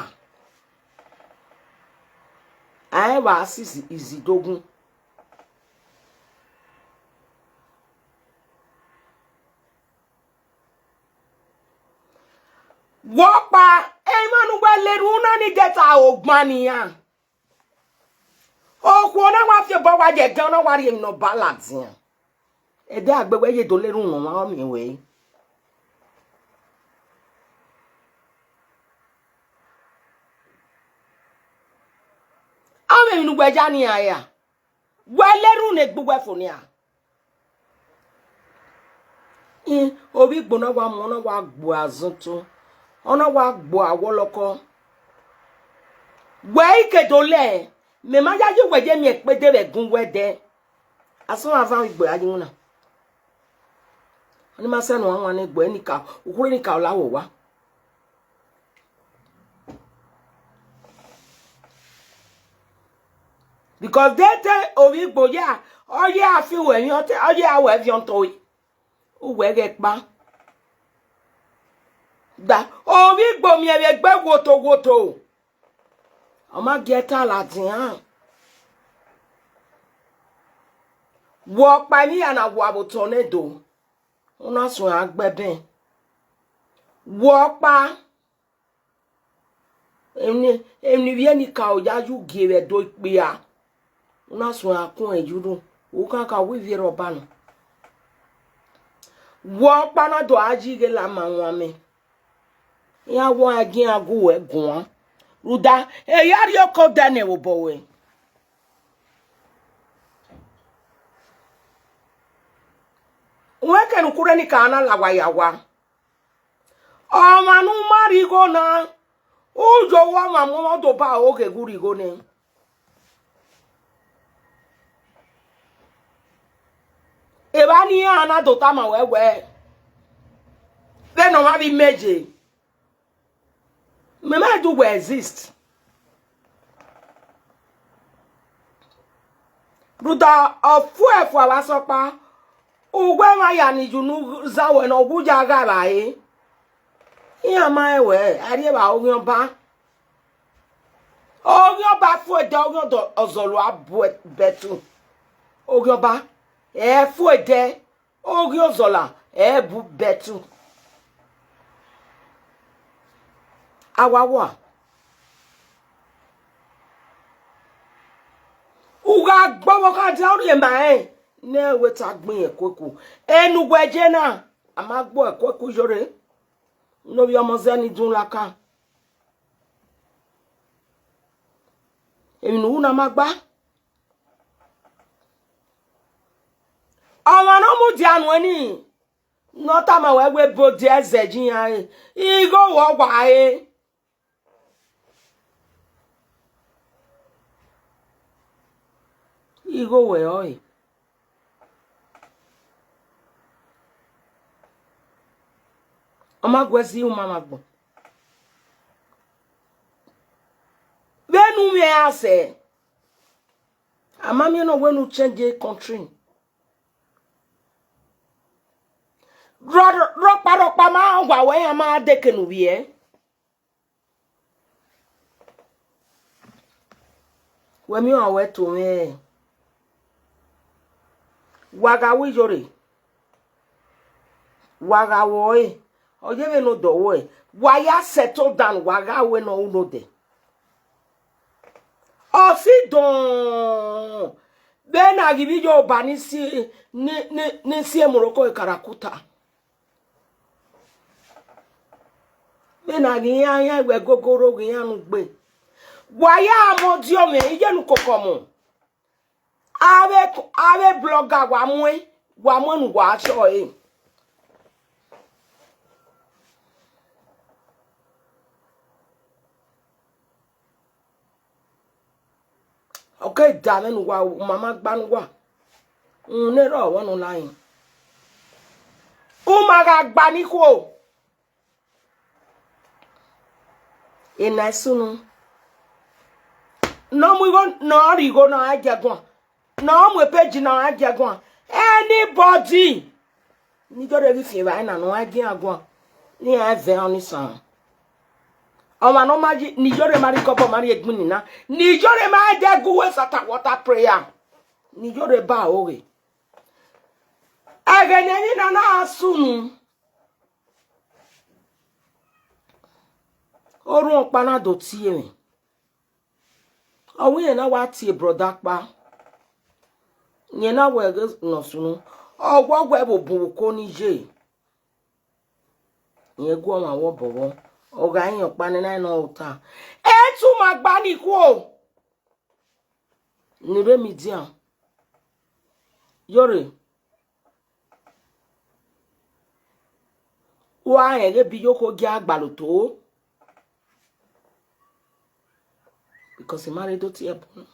A rẹn vbe a si izi, izi dogun. Wẹ ọkpa, emwa ne uwẹ lere una ni gẹta ogban nian. Okhuo na wa fi obọ wa ye ẹgan, ọ na wa rhie emwi ne ọ ba ladian. Ẹdẹ a gbe wẹ ye do lere unu ọmwa, ọ miẹn wẹ. Ọ mwẹ emwi ne uwẹ ya nian ra? Wẹ lere unu egbe uwẹ fo nian. Ovbi Igbo na wa mu, ọ na wa gbuẹ azọtọ, ọ na wa gbuẹ awọlọkọ. Wẹ i ke do lẹ, mẹ ma yayi wẹ ye miẹn kpede vbe ẹgun wẹ dẹ. Asọn avan Igbo a yi winna. Ọni ma sẹ ne uwa wan ne egbe ẹnika, ukhure enika ọ la vbe owa. Because de te ovbi Igbo ya, ọ ye a fi uwẹ emwi ọtẹn, ọ ye a wẹ viọ ọtẹn oi. Uwẹ ghẹ kpa. Da, ovbi Igbo miẹn vbe egbe woto woto. Ọ ma gie ta ladian. Wẹ ọkpa emwi hia na wa vbe otọ nẹ do. Una suẹn a gbe ẹbẹn. Wẹ ọkpa, emwi, emwi ne ivbi ẹnika ya ye ugie vbe Ẹdo ikpia. Una suẹn a kun ẹn ye unu, u khan kha wẹ ivbi rhọba nọ. Wẹ ọkpa na do a yi ighẹ la ma wan mẹ. Iran wẹ ọnrẹn gie iran gu uwẹ guan. Rhunmwuda, eya rhie oko dẹ nẹ vbe obọ ruẹ. Uwẹ kẹ ne ukhure enika na la owa ya owa. Ọmwa ne u ma rhie igho na, u yo owa ọmwa mu ọmwa, ọ do ba aro ghe ghe u rhie igho nẹ. Evba ne iran na do tama wẹ wẹẹ, vbene ọmwa vbe imẹje, mẹ ma do wẹ exist. Rhunmwuda, ọ fuẹfua vbe asọkpa, uwẹ emwa ya ni ye unu za wẹ ne ọ wu ya gha vba ẹre. Iran ma rẹn wẹ, a rhie evba oghian ọba. Oghian ọba fu ẹdẹ, oghian ọdọ-, ọzọla bu ẹ-, bẹtu. Oghian ọba, ẹ fu ẹdẹ, oghian ọzọla, ẹ bu bẹtu. A wa wa. U gha gbe ọvbokhan dia, u rhie ma rẹn ne wẹ ta gbẹn ekueku. Enu wẹ ye na, a ma gbe ekueku yore, ne ovbi ọmọ zẹ ni dun laka. Emwi ne u ru na ma gba. Ọmwa ne ọ mudia nuẹn ni, ne ọ tama wẹ wẹ ebo dia ẹzẹ ye iran re, igho wẹ ọ wa re. Igho wẹ ọre. Ọ ma gu ẹzẹ iru ma mwẹ agbọn. Vbene u mwẹ ra sẹ, a ma miẹn ne ọ wẹ ne u change country. Rọ-, rọkpa rọkpa ma wa wẹ iran ma deke ne u vbiẹ. Wẹ miẹn ọmwa wẹ to mwẹ. Wa gha ru iyore, wa gha ru ọre, ọ ye vbene odẹ ruẹ, wa ya settle down, wa gha ru ne ọ ru ne odẹ. Ọ si dọn, vbene a ghi vbe Yoruba ni si, ni, ni, ni si Morocco Karakuta. Vbene a ghi iran, iran wẹ gogoro ghi iran nu gbe. Wa ya mọ ọdiọn mwẹ, iye ne ukoko ọmọ. Avbe, avbe blogger wa muẹn, wa muẹn ne uwa sẹ ọre. Ọ ke da mwẹ ne uwa, ma ma gba ne uwa. Uhunmwu ne erha ọmwa ne ọ la rin. U ma gha gba ni khuo. Ena i sunu. Ne ọ mu igho, ne ọ rhie igho ne ọ ra gie guan. Ne ọ mu epeji ne ọ ra gie guan. Anybody ni Iyore ghi fian evbare na ne ọ ra gie iran guan, ne iran vẹ ọnii san. Ọmwa ne ọ ma yi, ne Iyore ma rhie kọbọ, ma rhie egbinni na, ne Iyore ma dẹ gu uwẹ sata water prayer, ne Iyore ba aro ghe. Ẹghẹ ne emwi na na sunu, orhuọn ọkpa na do tie mwẹ. Ọ wẹ irẹn na wa tie brother ọkpa. Irẹn na wẹ ghe ne ọ sunu, ọ wẹ ọ wẹ vbe obọ uko ni ye. Irẹn gu ọmwa vbe obọ vbọ, ọ gha rẹn ọkpa nẹ na nọ ota. Etu ma gba ni khuo. Ni rre media. Iyore. Wa rẹn ghe Ebiyokho gie agbalọ oto. Because I ma rre do tie ẹbun.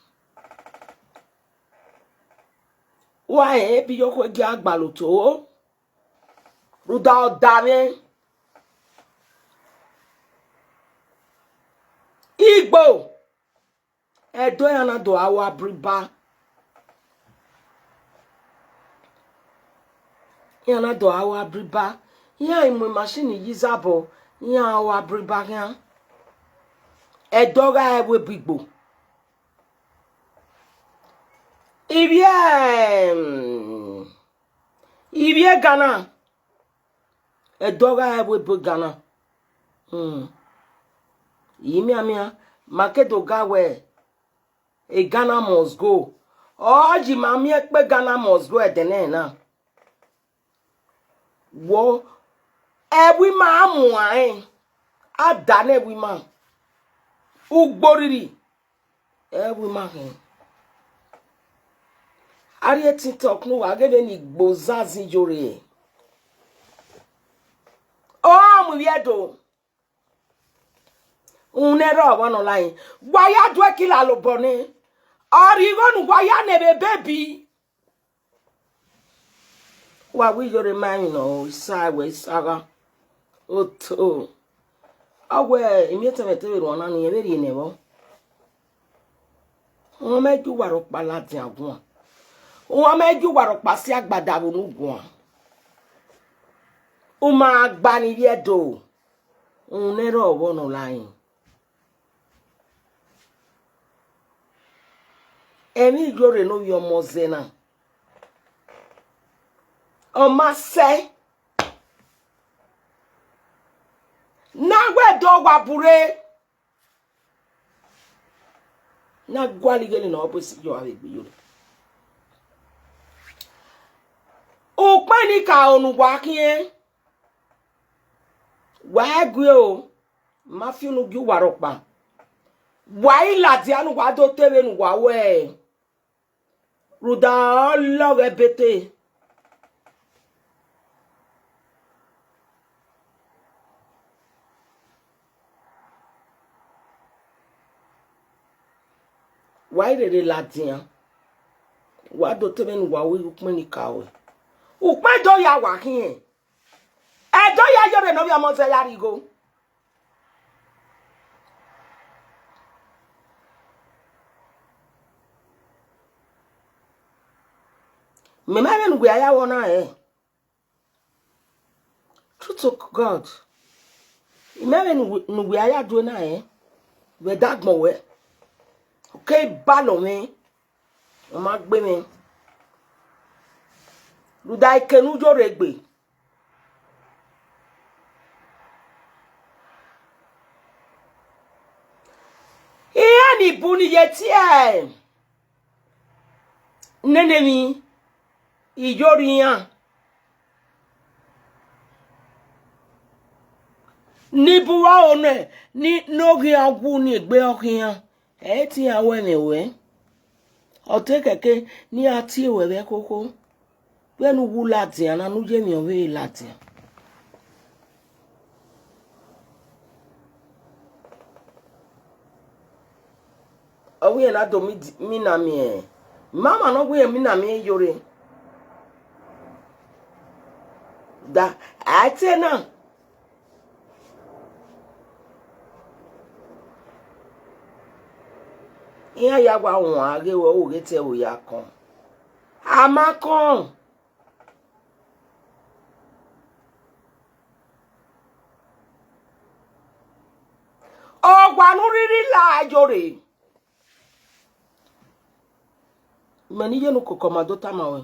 Wa rẹn Ebiyokho gie agbalọ oto. Rhunmwuda ọdavwẹ. Igbo. Ẹdẹ iran na do a ru abriba. Iran na do a ru abriba. Iran i mu machine yi izabọ, iran ru abriba khian. Ẹdẹ ọ gha ẹvbo ebo Igbo. Ivbi, em, ivbi Ghana. Ẹdẹ ọ gha ẹvbo ebo Ghana. Hmm. Imianmian, ma ke do ga wẹ, a Ghana must go. Ọ yi ma miẹn kpe Ghana must go ẹdẹ nẹ na. Wọ, ẹvbo ima a muan rẹn, a da ne ẹvbo ima. Ugborhirhi, ẹvbo ima khin. A rrie TikTok ne uwa ghe vbene Igbo zazin Iyore. Ọ mu ivbi Ẹdo. Uhunmwu ne rrọọ vbọ ne ọ la rẹn. Wa ya duẹ kila lobọ nẹ. Ọ rhie igho ne uwa ya ne vbe bebi. Wa wẹ Iyore ma emwi nọ, isa wẹ isa gha. Oto. Ọ wẹ, imiẹtẹmwẹ te vbe ruan na ne irẹn vbe rhie nẹ vbọ. Uwan mẹ gie uwa rhọkpa ladian guan. Uwan mẹ gie uwa rhọkpa si agbada vbe unu guan. U ma gba ni vbiẹ do. Uhunmwu ne rrọọ vbọ ne ọ la rẹn. Emwi Iyore ne ovbi ọmọ zẹ na, ọ ma sẹ ne a wẹ do wa bure, ne a gualọ ighele ne ọ bu esi yọ avbe egbe Iyore. Ukpẹn ni ka ro ne uwa khiẹn, wa gue o, ma fi unu gie uwa rhọkpa. Wa i ladian ne uwa do te vbene uwa wẹ, rhunmwuda ọ lọghọ ẹbete. Wa i rherhe ladian, wa do te vbene uwa wẹ ukpẹn ni ka ruẹ. Ukpẹn do ya wa khiẹn, ẹdẹ ọ ya ye ọrhẹ ne ovbi ọmọ zẹ ya rhie igho. Mẹ ma vbene uwẹ a ya vbọ na rẹn. True to God. I ma vbene uwẹ a ya due na rẹn. Vbe ẹdagbọn wẹ, ọ ke balọ mwẹ, ọ ma gbe mwẹ. Rhunmwuda eke ne u yo rre egbe. Iran ni bu ni ye tie nene emwi Iyore iran. Ni bu vbe aro nẹ, ni ne oghian wu ni egbe ọ khian, ẹ i te iran ru ẹmwẹ ruẹ. Ọ te kẹkẹ ne iran tie ruẹ vbe ẹkhokho. Vbene u wu ladian na, ne u ye emwi ọvbehe ladian. Ọ wẹ irẹn na do mi di-, mina miẹn, mama ne ọ wẹ irẹn mina miẹn Iyore. Da, a te na. Iran ya wa wan ghe wẹ u ghe te ẹvbo ya kọn. A ma kọn. Ọgua ne u rhirhi la yo rre. Mẹ ne I ye ne ukoko ma do tama ruẹ,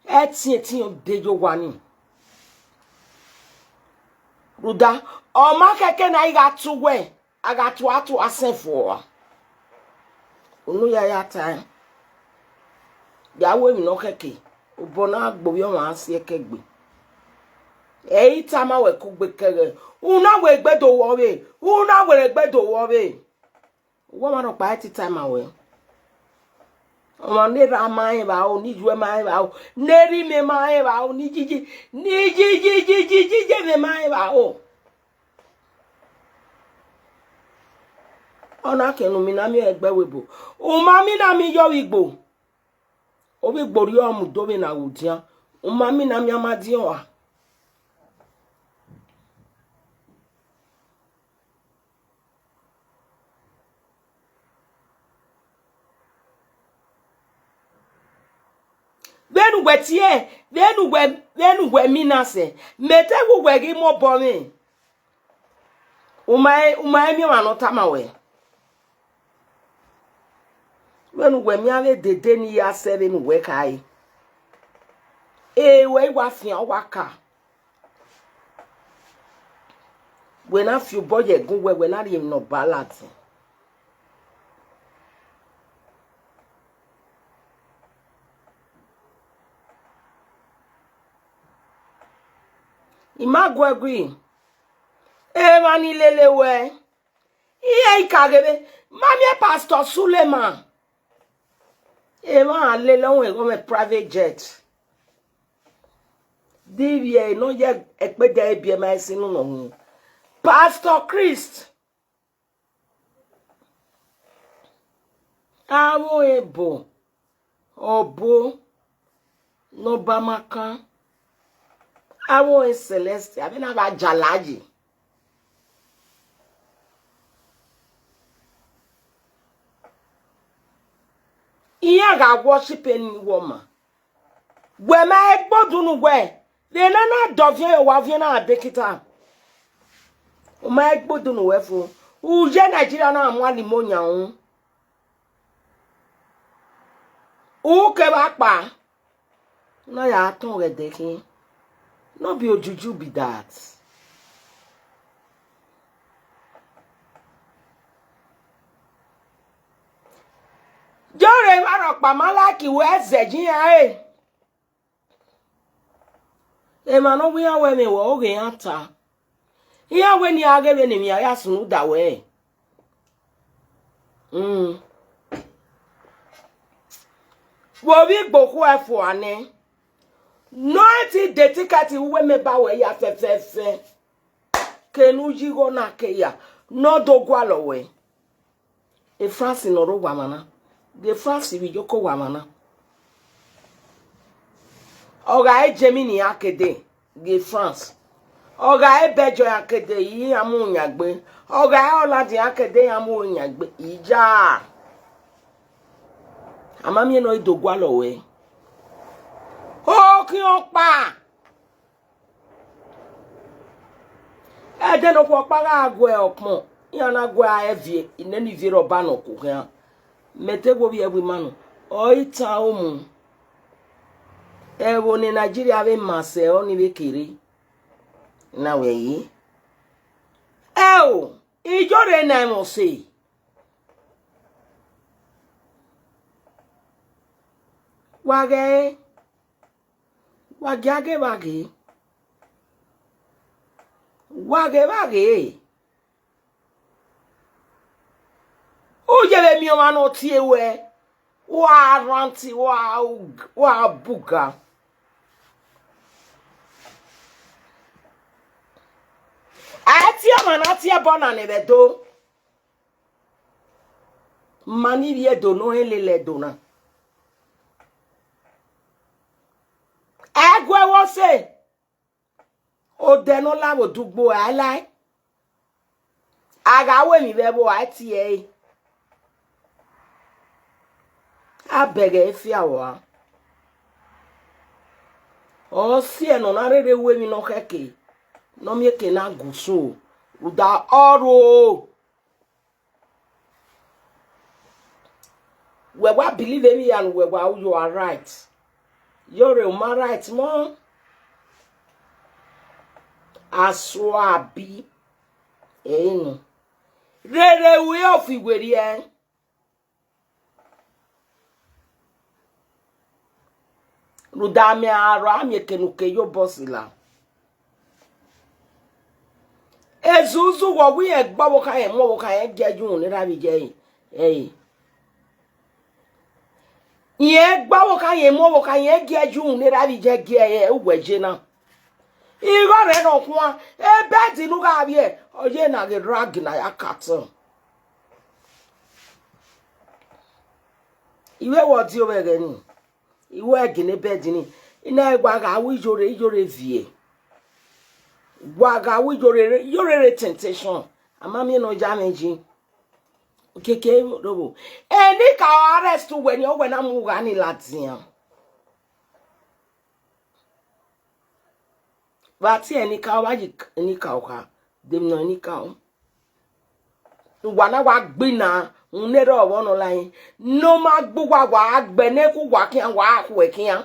ẹtin ẹtin ọ de ye owa ni. Rhunmwuda, ọ ma khẹke ne a i gha tu uwẹ, a gha tua tua sẹn fua. Unu ya ya tae, ya ru emwi ne ọ khẹke, obọ ne a gbe ovbi ọmwa a si ẹkẹgbe. Ẹ i tama wẹ kugbe kẹghẹ, u na wẹ egbe do wọ vbe, u na wẹ egbe do wọ vbe. Uwẹ ọmwa nọkpa i tita ma wẹ. Ọmwa ne erha ma rẹn vbe aro, ne iyuẹ ma rẹn vbe aro, ne erha imẹ ma rẹn vbe aro, ne iyiji, ne iyiji, iyiji, iyiji, iyiji emẹ ma rẹn vbe aro. Ọ na kẹ ne u mina miẹn ẹgbẹ ẹvbo ebo. U ma mina miẹn yọ vbe igbo. Ovbi igbo rriọ mu do vbe na ghe udian. U ma mina miẹn a ma diọn ra. Vbene uwẹ tie, vbene uwẹ, vbene uwẹ mina sẹ, mẹ te wẹ uwẹ ghi mu obọ mwẹ. U ma, u ma miẹn ọmwa ne ọ tama wẹ. Vbene uwẹ miẹn avbe dede ni ya sẹ vbene uwẹ khare. E wẹ i wa fian, ọ wa ka. Wẹ na fi obọ ye ẹgun uwẹ, wẹ na rhie emwi ne ọ ba ladian. I ma gu ẹe gui, emwa ni lele wẹ, iran i ka ghe vbe, ma miẹn Pastor Suleman. Emwa lele ọmwẹ ẹghẹ ọmwẹ private jet. Divbiẹ ne ọ ye ẹkpẹdẹ biẹ ma ẹsin unu nọ hin. Pastor Christ. Avbe ebo, ọbo, ne Ọba ma kan. Avbe Celestia, avbe na gha jala ye. Iran gha worship eni wọ ma. Wẹ ma i gbodunu wẹ, vbe na na dọviẹn, wa viẹn na dekita. U ma i gbodunu wẹ fo. U ye Nigeria na mu alimo yan ru. U ke vbe akpa. Na ya tọn ghẹ dẹ khin. No be ojuju be that. Jọre emwa rhọkpa ma like wẹ zẹ ye iran re. Emwa ne ọ wẹ iran wẹ ẹmwẹ wẹ oghe iran ta. Iran wẹ ne iran ghe vbene emwi iran ya sunu da wẹ. Mm. Vbe ovbi igbo khu ẹfua nẹ, ne ọ ti de tikẹti uwẹ mẹ ba wẹ ya fẹfẹfẹ. Kene u yi igho na ke ya, ne ọ do gualọ wẹ. E France ne ọ rre owa mwa na, de France vbe iyoko owa mwa na. Ọ gha e Germany iran ke de, de France. Ọ gha e Belgium iran ke de, iran mu yan gbe. Ọ gha e Holland iran ke de, iran mu yan gbe. Iya. A ma miẹn ne ọ i do gualọ wẹ. Okhian ọkpa. Ẹdẹ ne okhuo ọkpa gha gu ọkpọn, iran na gu ẹre viẹ, nene ivie rhọba ne ọ ku khian. Mẹ te wo vbiẹ ẹvbo ima nọ, ọ i tan umu. Ẹvbo ne Nigeria vbe ma sẹ ọnii vbe kere. Na wẹ yi. Ẹo, iyore na ẹmwẹ ọse. Wa ghẹ, wa gia ghe vba ghe. Wa ghe vba ghe. U ye vbe miẹn ọmwa ne ọ tie ruẹ, wa ranti, wa, wa buga. A tie ọmwa ne a tie ẹbọ na ne ẹvbo Ẹdo. Ma ni vbiẹ Ẹdo ne ọ rẹn lele Ẹdo na. Ẹguẹ vbe ọse. Odẹ ne ọ la vbe odugbo, a i lae. A gha ru emwi vbe ẹvbo, a i tie ẹre. A bẹghe fia ua. Ọ siẹ ne ọ na rherhe ru emwi ne ọ khẹke, ne ọ miẹn eke na gu usun, rhunmwuda ọ ro. Wẹ wa believe emwi hia ne uwẹ wa ru, you are right. Iyore, u ma right mọ. Asuabi. Ẹre nọ. Rere ru ofi werriẹ. Rhunmwuda mẹ a rrọọ, a miẹn eke ne u ke ye obọ sila. Ezuzu, wẹ ọ wẹ irẹn gbe ọvbokhan, irẹn mu ọvbokhan, irẹn gie ẹyu ne erha vbe iye ẹre. Irẹn gbe ọvbokhan, irẹn mu ọvbokhan, irẹn gie ẹyu ne erha vbe iye ẹre, uwẹ ye na. Igho rẹ nọ khuan, bed ne u gha vbiẹ, ọ ye na ghe rag ne a ya ka tọn. Ivbe wẹ ọ die ovbi ẹghẹ ni, I wẹ gele bed ni, I na wa gha ru iyore, iyore viẹ. Wa gha ru iyore, iyore rre temptation. A ma miẹn ne ọ ya mwẹ yi. Keke ro vbo? Enikaro arrest uwẹ ni, ọ wẹ na mu gha ni ladian. Vbe a tie Enikaro, vbe a yi Enikaro kha, de emwi nọ Enikaro. Uwa na wa gbe na, rhunmwuda erha ọvbọ nọ lae, ne ọ ma gbe uwa, wa gbe ne ku uwa khian, wa khuẹ khian.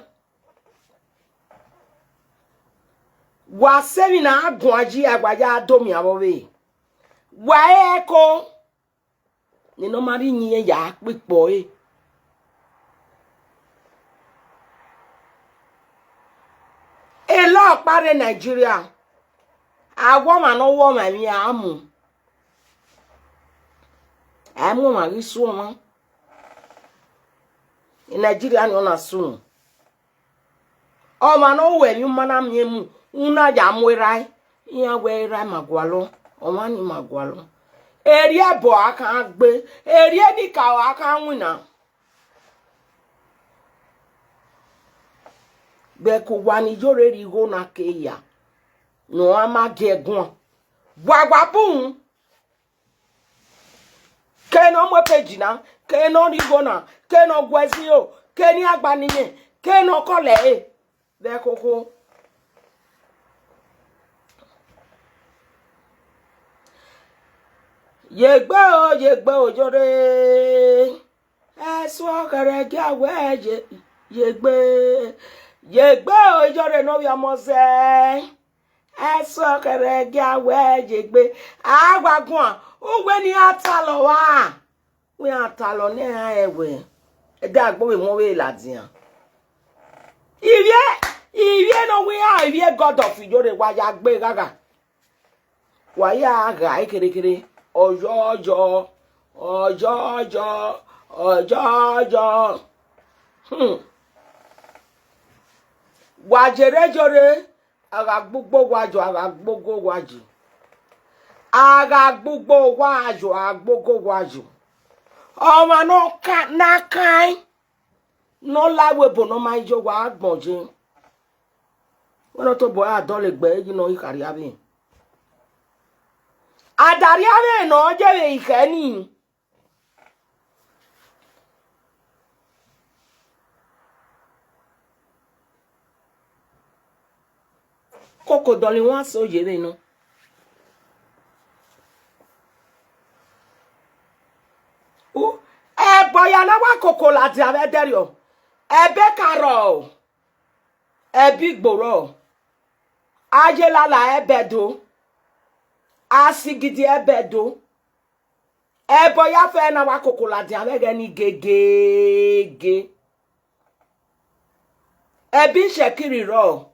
Wa sẹ emwi na guan yi, a wa ya do miẹn avbe ọvbehe. Wa re ẹko. Ne ọ ma rhie iyẹn ya kpe ikpọ ẹre. Elọ ọkpa rre Nigeria, a wẹ ọmwa ne ọ wẹ ọmwa emwi a mu. A mu ọmwa ghi su ọmwa. Nigeria ni ọ na sunu. Ọmwa ne ọ ru ẹmwẹ u ma na miẹn mu, u na ya mu erha ẹe, iran wẹ erha ẹe ma gualọ, ọmwa ni ma gualọ. Erriẹ ẹbọ a khan gbe, erriẹ Enikaro a khan winna. Vbe ẹko uwa ni yore rhie igho na ke ya, ne ọ ma gie ẹguan. Wa wa bun. Ke ne ọ mu epeji na, ke ne ọ rhie igho na, ke ne ọ gu ẹzin ro, ke ne iran gba ni iyẹn, ke ne ọ kọlọ ẹre vbe ẹkhokho. Ye egbe o, ye egbe o, Iyore. Ẹse ọghẹrẹ gie a wẹ ye, ye egbe. Ye egbe o, Iyore ne ovbi ọmọ zẹ. Ẹse ọghẹrẹ gie a wẹ ye egbe. A wa guan, uwẹ ne iran talọ ọre a, wẹ iran talọ ne iran rẹn wẹ, ẹdẹ agbọn vbe mu ọvbehe ladian. Ivbi, ivbi ne ọ wẹ iran, ivbi God of Iyore, wa ya gbe ghagha. Wa ya gha kherhe kherhe, ọyọyọ, ọyọyọ, ọyọyọ. Hmm. Wa yere Iyore, a gha gbe ugbo owa yo, a gha gbe ogo owa yi. A gha gbe ugbo owa yo, a gbe ogo owa yo. Ọmwa ne ọ ka, ne a kaẹn, ne ọ la ẹvbo ebo ne ọ ma yo, wa gbọn ye. Wẹ ne ọ tobọ ra dọlegbe yi ne ọ i kha rria vbe. A da rria vbe ne ọ ye vbe ikhẹ ni. Koko dọlọ iwan so ye vbe nọ. U, ẹbọ ya na wa koko ladian vbe ẹdẹrriọ. Ẹbe ka rrọọ, ẹbe igbo rrọọ. Aye lala ẹbẹ do. Asigidi ẹbẹ do. Ẹbọ ya fẹ na wa koko ladian vbe ẹghẹ ni gegege. Ẹbe ishẹkiri rrọọ.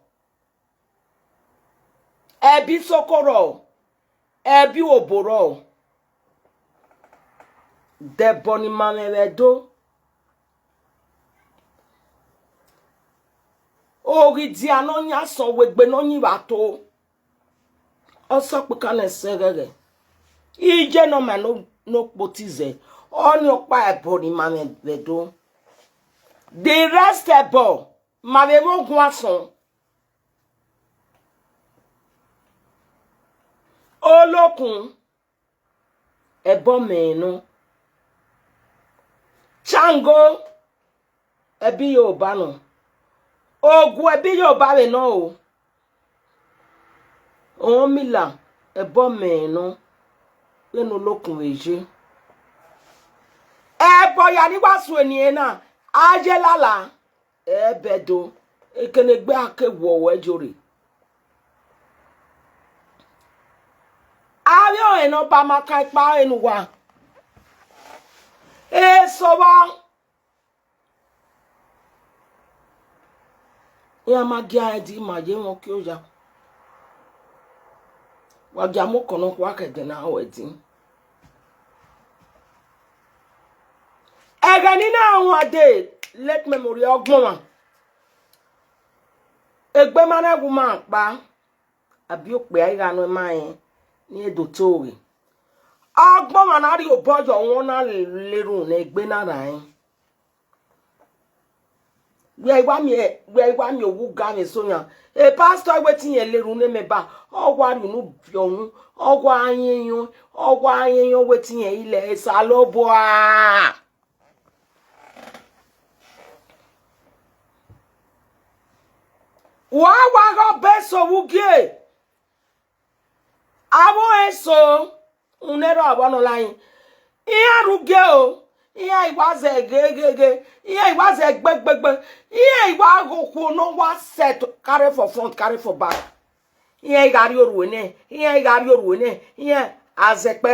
Ẹbe isoko rrọọ, ẹbe uhobo rrọọ, de ẹbọ ni ma mwẹ vbe Ẹdo. Oghidia ne ọ yan asọn, wegbe ne ọ yin vbe ato. Ọ sẹ ọkpika ne ẹsẹ ghẹghẹ. Iye ne ọ ma ne o-, ne okpoti zẹ, ọnii ọkpa ẹbọ ni ma mwẹ vbe Ẹdo. The rest ẹbọ, ma vbe mwẹ ogun asọn. Olokun, ẹbọ mẹ nọ. Chango, ẹbọ Yoruba nọ. Ogu, ẹbọ Yoruba vbe nọ o. Ọmila, ẹbọ mẹ nọ. Vbene Olokun vbe ye. Ẹbọ ya ni wa suẹn eni na, a ye lala. Ẹbẹdo, ekenegbe a ke wọ wẹ jore. Avbe ọnrẹn ne Ọba ma kan ikpa ẹre ne uwa. Eso vba. Iran ma gie ẹdin ma ye mwẹ ọke oya. Wa gia mu okọ nọkhua khẹ ẹdẹ na ru ẹdin. Ẹghẹ ne I na wan dee, late memory Ọgbọnmwa. Egbe ma na wu ma kpa, abi okpia I gha nọ ma rẹn, ne I do to ghe. Ọgbọnmwa na rhie obọ yọ wọn na le erhunmwu ne egbe na rae. Wẹ i wa miẹn, wẹ i wa miẹn owu ga mwẹ eso yan. E pastor wetin irẹn le erhunmwu ne mẹ ba, ọ wa rhie unu viọ unu, ọ wa yẹnyẹn, ọ wa yẹnyẹn wetin irẹn i lẹ Osanobua. Wa wa ghe ọba eso vbe ugie. Avbe ọnrẹn eso, unu ẹre ọvbọ nọ lae, iran rre ugie o, iran i wa zẹ ghegheghe, iran i wa zẹ gbegbegbe, iran i wa ghe okhuo ne ọ wa set carry for front, carry for back. Iran i gha rrie orhue nẹ, iran i gha rrie orhue nẹ, iran a zẹ kpẹ,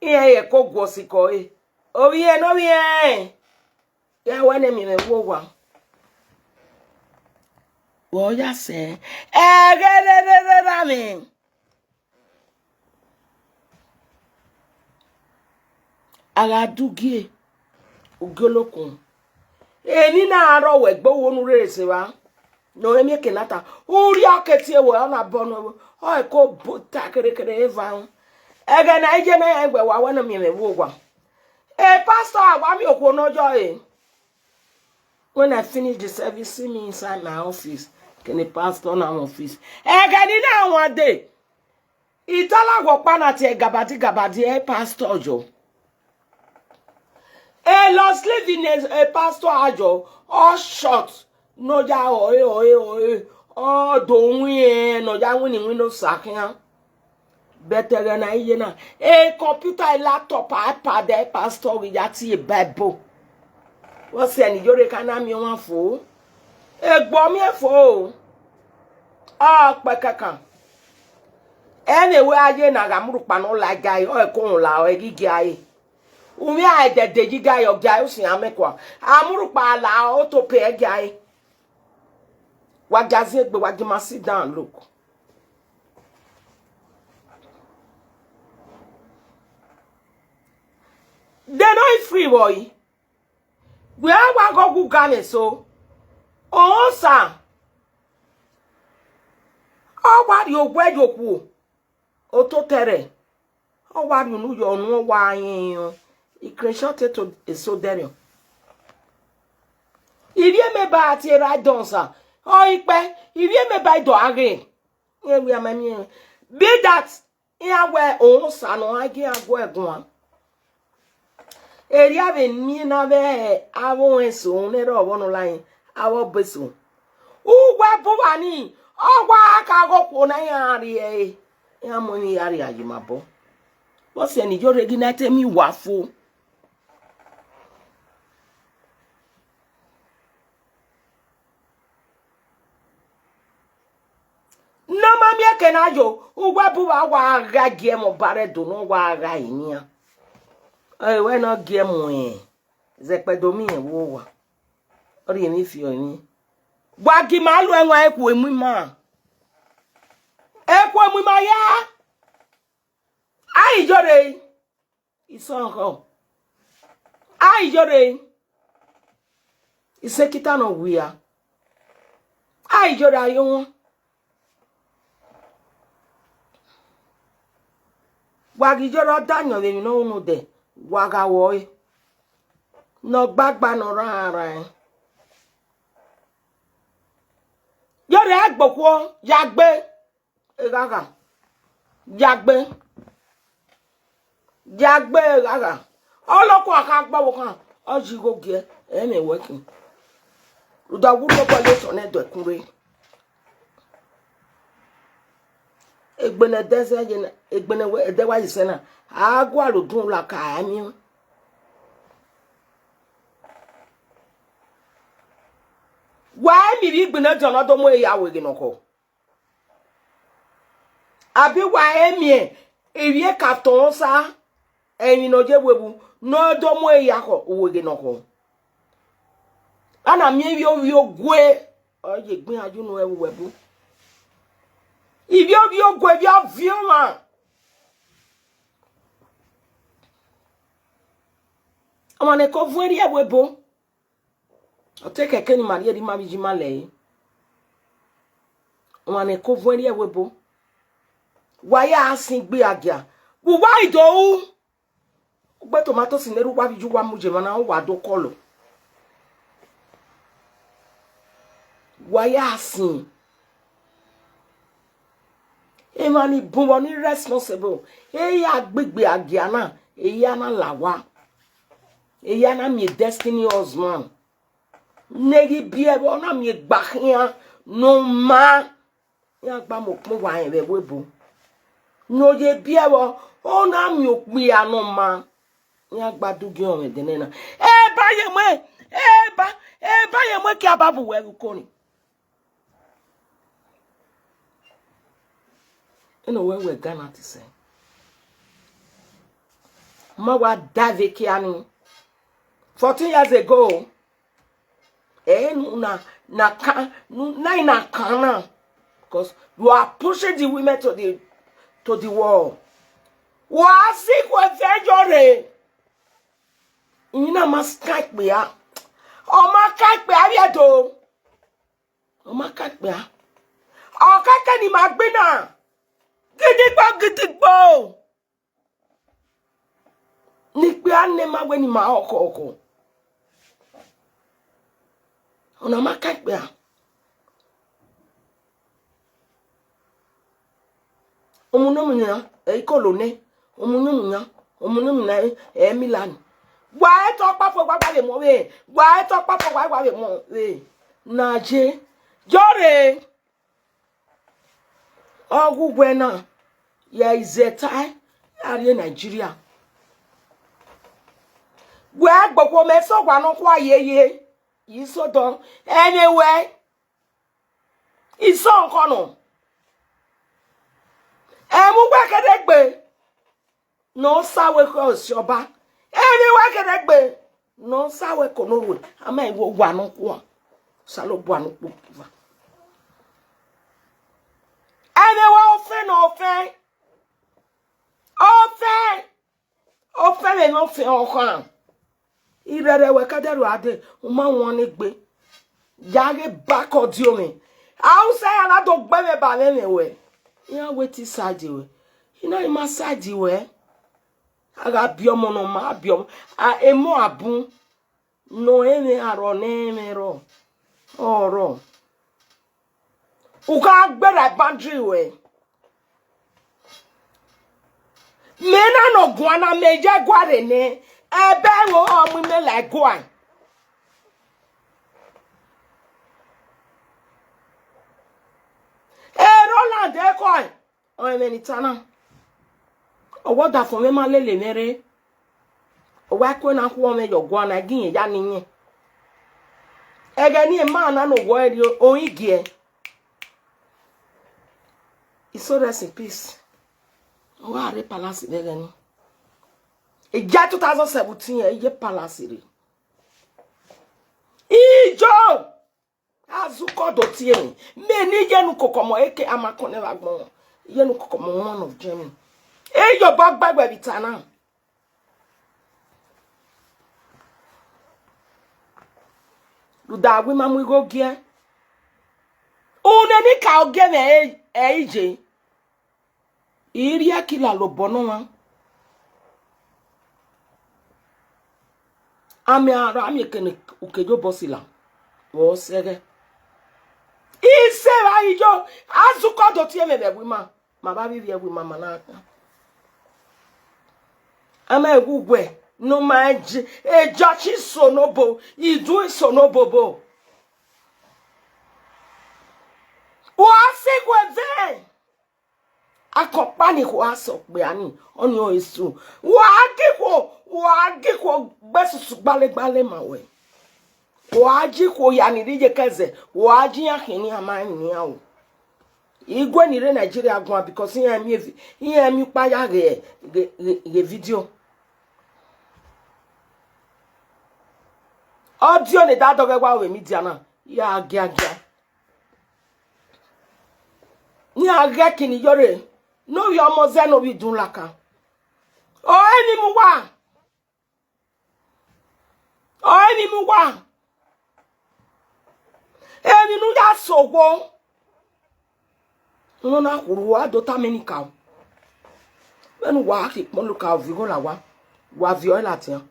iran i ẹko guọ sikọ ẹre. Ovbi irẹn ne ovbi irẹn, ghẹ wẹ ne miẹn mwẹ vbe owa. Wẹ ọ ya sẹ, ẹghe rere ra mwẹ. A gha du ugie, ugie olokun. Eni na rrọọ wẹ gbe owo ne u rere sẹ evba, ne ọ miẹn eke na ta, urria ke tie wẹ, ọ na bọ nọ, ọ ẹko ta kerekere eva. Ẹghẹ ne a i ye ne iran wẹ wa wẹ ne ọ miẹn mwẹ vbe owa. E pastor, a wa miẹn okhuo ne ọ yọ ẹre. When I finish the service, see me inside my office. Kene pastor na mwẹ office. Ẹghẹ ne I na wan dee, I ta la wẹ ọkpa na tie gabadi gabadi, e pastor yọ. E long sleeve ne e pastor a yọ, ọ short, ne ọ ya ọre, ọre, ọre, ọ do winna, ne ọ ya winna iwinna Osa khian. But ẹghẹ ne a i ye na, e computer, e laptop, iPad, e pastor ghi ya tie Bible. Vbọsiẹ ne Iyore ka na miẹn ọmwa fo? Egbe ọ miẹn fo o. Ọ kpẹkẹkan. Ẹmwẹ wẹ a ye na gha mu rhukpa ne ọ la ga ẹre, ọ ẹko rhunmwuda ọre ghi gia ẹre. Umwẹ a ẹdẹdẹ yi ga ẹre, ọ gia ẹre usian mẹ kua. A mu rhukpa la, ọ to pẹ gia ẹre. Wa gia ziengbe, wa gi ma sit down, look. De ne ọ i free vbe ọre? Wẹ a wa ghe ọghe ugamwẹ eso, Osa, ọ wa rhie owẹ ye okhuo, ototọ ẹre, ọ wa rhie unu yọ unu, ọ wa rinmwian, I screenshot eto eso dẹrriọ. Ivbi emeba tie ra dọn sa, ọ ikpẹ, ivbi emeba i dọ a ghe. Iran wia ma miẹn. Be that, iran wẹ Osa ne ọ gha gie iran guẹ guan. Erriọ vbe miẹn na vbe avbe ọnrẹn eso ne ẹrọ ọvbọ nọ lae, avbe ọba eso. Uwu ẹbu uwa ni, ọ wa ka ghe okhuo na iran rrie ẹre, iran mu emwi ya rhie ye ima obọ. Vbọsiẹ ne Iyore ghi na te miẹn uwa fo? Ne ọ ma miẹn eke na yo, uwu ẹbu uwa wa gha gie ẹmwẹ ọba rre Ẹdo ne ọ wa gha inian. Ẹ wẹ ne ọ gie ẹmwẹ zẹkpẹdo miẹn vbe owa. Ọ rhie emwi fiọ emwi. Wa gi ima lu ẹwaẹn ekhue mu ima. Ekhue mu ima ya. A i Iyore, isọnkhọ. A i Iyore, isekita ne ọ wia. A i Iyore, aye wọn. Wa ghi Iyore, ọ da ayọn vbe emwi ne ọ ru nodẹ, wa gha ru ọre. Ne ọ gbagba ne ọ rran rran. Iyore, a gbe okhuo ya gbe. Eghagha. Yagbe. Yagbe ghagha. Ọlọkua kha gba ọvbokhan, ọ yi igho giẹ, ẹ i mwẹ working. Rhunmwuda wẹ population ne ẹdẹ ẹkun rre. Egbe ne ẹdẹ zẹ ye na, egbe ne ẹdẹ wa ye sẹ na, a gualọ odunla ka a miẹn. Wa i miẹn ivbi igbinna ediọn ne ọ do mu ẹre ya ru eghe nọkhọ? Abi wa i miẹn ivbi eka tọn sa, emwi ne ọ ye vbe evbu ne ọ do mu ẹre ya khọ ru eghe nọkhọ? A na miẹn ivbi ovbi ogue, ọ ye egbe iran ye unu ẹvbo uwẹ bu. Ivbi ovbi ogue, ivbi ọviọnmwa. Ọmwa ne ẹko vuọn rrie ẹvbo ebo. Ọ te kẹkẹ ne ima rhie ne ima vbe iye ima lẹre. Ọmwa ne ẹko vuọn rrie ẹvbo ebo. Wa ya sin gbe agia. Vbe uwa i do ru. Ugbe tomato si ne erha uwa vbe iye uwa mu ye emwa na, uwa do kọlọ. Wa ya sin. Emwa ni bun vbọ ni responsible, e ya gbe igbe agia na, e ya na la owa. E ya na miẹn destiny husband. Ne ghi biẹ vbọ, ọ na miẹn egba khian ne ọ maa. Iran gba mu ukpọn uwa rẹn vbe ẹvbo ebo. Ne ọ ye biẹ vbọ, ọ na miẹn okpia ne ọ maa. Iran gba do gie ọmwẹ ẹdẹnẹrẹ na. Eba ye mu, eba, eba ye mu, ke a ba bu uwẹ ghe uko ni. Eno wẹ wẹ Ghana ti sẹ. Ma wa da vbe kia ni. Fourteen years ago, eh, nu na, na kan, nu, na i na kan na. Because you are pushing the women to the, to the wall. Wa si ku ẹfe yo rre. Ina ma sky kpia. Ọ ma ka ikpia vbe do. Ọ ma ka ikpia. Ọ kẹkẹ ne ima gbe na. Gidigbo, gidigbo. Ne ikpia ne ma wẹ ne ima ọkhọ ọkhọ. Ọna ma ka ikpia. Umunna, umunna, ẹ i kolo nẹ. Umunna, umunna, umunna, umunna, ẹ, ẹ Milan. Wa ẹtọ ọkpọfo wa wa vbe emọ vbe. Wa ẹtọ ọkpọfo wa wa vbe emọ vbe. Na je. Jọre. Ọghe uwẹ na, ya izẹta a rrie Nigeria. Wẹ gbogbo mẹ sẹ owa nọkhua yeye, isodọ, ẹmwẹ wẹ, isọnkọnọ. Ẹmwẹ uwẹ kherhe gbe, ne ọ sa wẹ khẹ ọse ọba. Ẹmwẹ uwẹ kherhe gbe, ne ọ sa wẹ ko ne orhue, a ma i vbe owa nọkhua, Osanobua ne ukpo uva. Ẹmwẹ wẹ ofẹn ne ofẹn, ofẹn, ofẹn vbe ne ofẹn ọkhan. Irẹrẹ wẹ ka dẹrriọ a dee, u ma wan ne egbe. Ya ghe back ọ dio mwẹ. Hausa iran na do gbe mwẹ ba mwẹ mwẹ wẹ. Iran wẹ te side wẹ. I na i ma side wẹ. A gha biẹ ọmọ ne ọ ma biẹ ọmọ. A, emọ a bun. Ne ẹmwẹ arrọọ ne ẹmwẹ rrọọ, ọ rrọọ. U gha gberra boundary ruẹ. Mẹ na nọ guan na, mẹ ye guare nẹ, ẹbẹ ẹvbo ọ mu imẹ la ẹguae. E Roland ekhọe, ọ ẹmwẹ ne I ta na. Ọ wẹ ọdafẹn mwẹ ma lele mwẹ rre. Ọ wa kue na khuọ mwẹ ye ọguan na, gie irẹn ya ne iyẹn. Ẹghẹ ne ima na ne owẹ rrie oringiẹ. His soul rest in peace. Ọ gha rre palace vbe ẹghẹ ni. Eja two thousand seventeen, ẹ ye palace rre. Ijo! Azukọ do tie emwi. Mẹ ne I ye ne ukoko ọmọ eke a ma kọn nẹ vbe agbọn. I ye ne ukoko ọmọ one of Germany. Iyobọ gbe wẹ vbe ita na. Rhunmwuda wẹ ima mu igho giẹ. Une ne I ka ogie mwẹ ẹ, ẹ i ye. I rhie ẹki lalo obọ ne ọmwa. Amẹ aro, amẹ kene uke ye obọ sila. Ọ sẹghẹ. I sẹ evba ijo, azukọ do tie mwẹ vbe ẹvbo ima. Ma vbe avbe ivbi ẹvbo ima ma na khan. A ma wu wẹ ne ọ ma je, e judge so nobo, idun eso nobobo. Wa si ikhuo vẹ. Akọkpa ni ikhuo a sẹ okpia ni, ọnii ọre eso. Wa gi ikhuo, wa gi ikhuo gbe susu gbale gbale ma wẹ. Wa ji ikhuo ya ni rre iyeke ẹzẹ, wa ji iran khian ne iran ma rinmwian o. Igue ni rre Nigeria guan because iran miẹn vi-, iran miẹn ukpa ya ghe, ghe, ghe, ghe video. Ọ diọ ne da dọghẹ wa vbe media na, ya giagia. Ne iran ghẹ kini yore, ne ovbi ọmọ zẹ ne ovbi idun laka. Ọre ni mu uwa. Ọre ni mu uwa. Emwi ne u ya sẹ ohwo, ne u na khurhu, a do tama enikaro. Vbene uwa khin kpọnmwẹ ukaro viọ igho la owa, wa viọ ẹre ladian.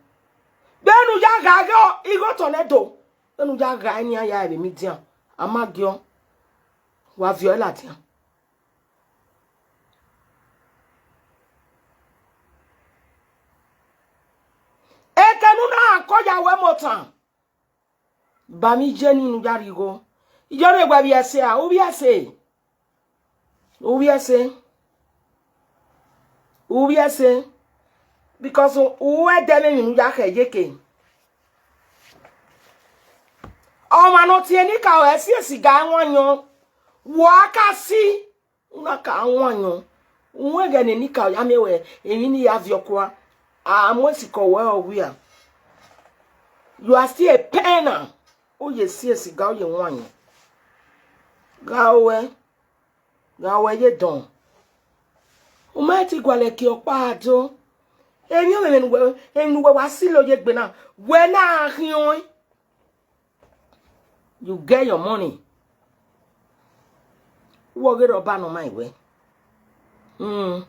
Vbene u ya gha ghe igho otọ nẹ do, vbene u ya gha enian ya vbe media, a ma giọ, wa viọ ẹre ladian. Eke ne u na kọ ya wẹ motan, ba mi je ni ne u ya rhie igho. Iyore wẹ vbiẹ ẹse a, u vbiẹ ẹse. U vbiẹ ẹse. U vbiẹ ẹse. Because u ru ẹdẹ mwẹ emwi ne u ya khẹ ye ke. Ọmwa ne ọ tie enikaro, ẹ si esiga ẹwaẹn yọ, wa ka si. U na ka wan yọ, u wẹ ẹghẹ ne enikaro ya miẹn wẹ emwi ne I ya viọ kua, a mu esikẹ wẹ ọ wia. You are still a penner. U ye si esiga, u ye wan yọ. Gha ruẹ, gha ruẹ ye dọn. U ma ti gualọ ẹki ọkpa do. Emwi ọmwẹmwẹ ne uwẹ, emwi ne uwẹ wa silo ye egbe na, wẹ na khian ọẹn. You get your money. Uwẹ ọghe rhọba ne ọ ma wẹ. Mm.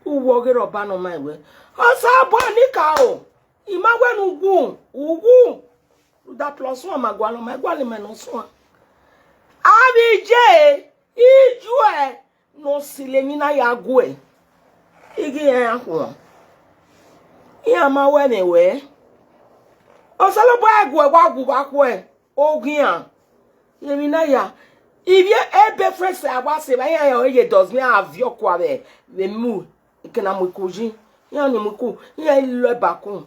Uwẹ ọghe rhọba ne ọ ma wẹ. Osanobua enikaro, I ma wẹ ne u wu, u wu. Rhunmwuda plus one ma gualọ, ma gualọ ima ne ọ suan. Avbe iye, ijuẹ, ne ọ silo emwi na ya guẹ, I ghi rẹn iran khuan. Iran ma wẹ ẹmwẹ wẹ, Osanobua ẹguẹ wa gu vbe akhuẹ, oghian. Emwi na ya, ivbi ebe Frẹse a wa sẹ evba, iran ọre ye dọzọ, iran a viọ kua vbe, vbe mu, eke na mu iku yi, iran ni mu iku, iran i lọ eba ku.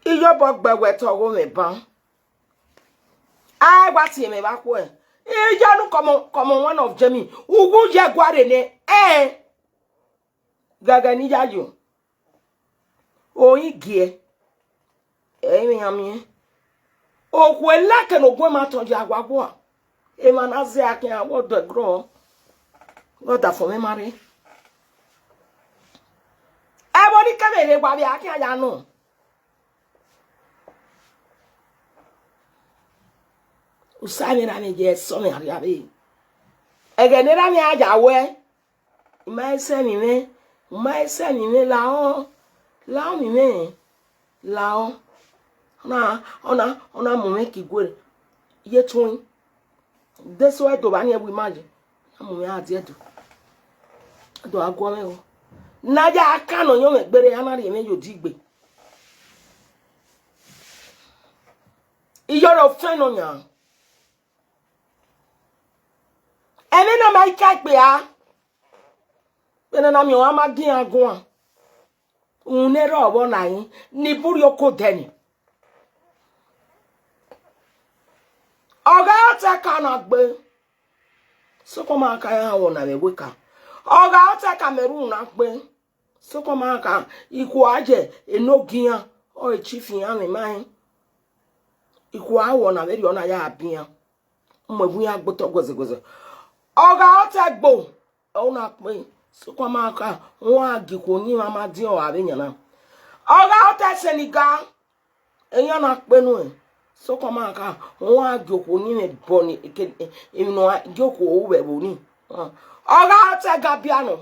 Iyobọ gbe wẹ te ọghe mwẹ ban. A wa tie mwẹ vbe akhuẹ. Iye nu kọmọ, kọmọ one of Jemi. Uwu ye guare nẹ, ẹn. Ghẹghẹ ne I yayo. Oyin giẹ. Ẹ i mwẹ iran miẹn. Okhuo lẹkẹ ne ogun ma tọn ya wa gua. Emwa na zẹ a khian wẹ ọdọ ẹgrọ. Wẹ ọdafọn mwẹ ma rre. Ẹvbo ni kẹmẹ rre wa vbe a khian ya nọ. Usa mwẹ ra mwẹ ye ẹsọ mwẹ arriavbe. Ẹghẹ ne erha mwẹ a ya wẹ, I ma i sẹ emwi mwẹ, u ma i sẹ emwi mwẹ, lahọ, lahọ emwi mwẹ, lahọ. Ọ na, ọ na, ọ na mu mwẹ ke igue ye tuẹn. De so ẹdo vba ni ẹvbo ima ye, a mu mwẹ a die ẹdo. Ẹdo a guọ mwẹ o. Ne a ya kan ne ọ yọn mwẹ gbere, a na rhie mwẹ ye odigbe. Iyore ofẹn nọ yan. Ẹmwẹ na ma i ka ikpia. Vbene na miẹn ọmwa ma gi iran guan. Uhunmwu ne erha ọvbọ na rin, ne iburriọke odẹ ni. Ọ gha otọ ẹka na gbe. Sokpan ma ka iran wọ na vbe weka. Ọ gha otọ ẹka mẹ ru na gbe. Sokpan ma ka ikhuo a ye enogian, ọ re chief iran mwẹ ma rẹn. Ikhuo a wọ na vberriọ na ya bian. Mu ẹvbo iran gbe otọ guẹzẹguẹzẹ. Ọ gha otọ ẹgbo, ọ na kpe. Sokpan ma ka, wọn a gie ikhuo ne iran ma diọn vbe yan na. Ọ gha otọ ẹsẹniga, iran na kpe nuẹn. Sokpan ma ka, wọn a gie okhuo ni mwẹ bọ ni, ke, emwi ne ọ gie okhuo ru vbe ẹvbo ni. Ọ gha otọ ẹga bianọ.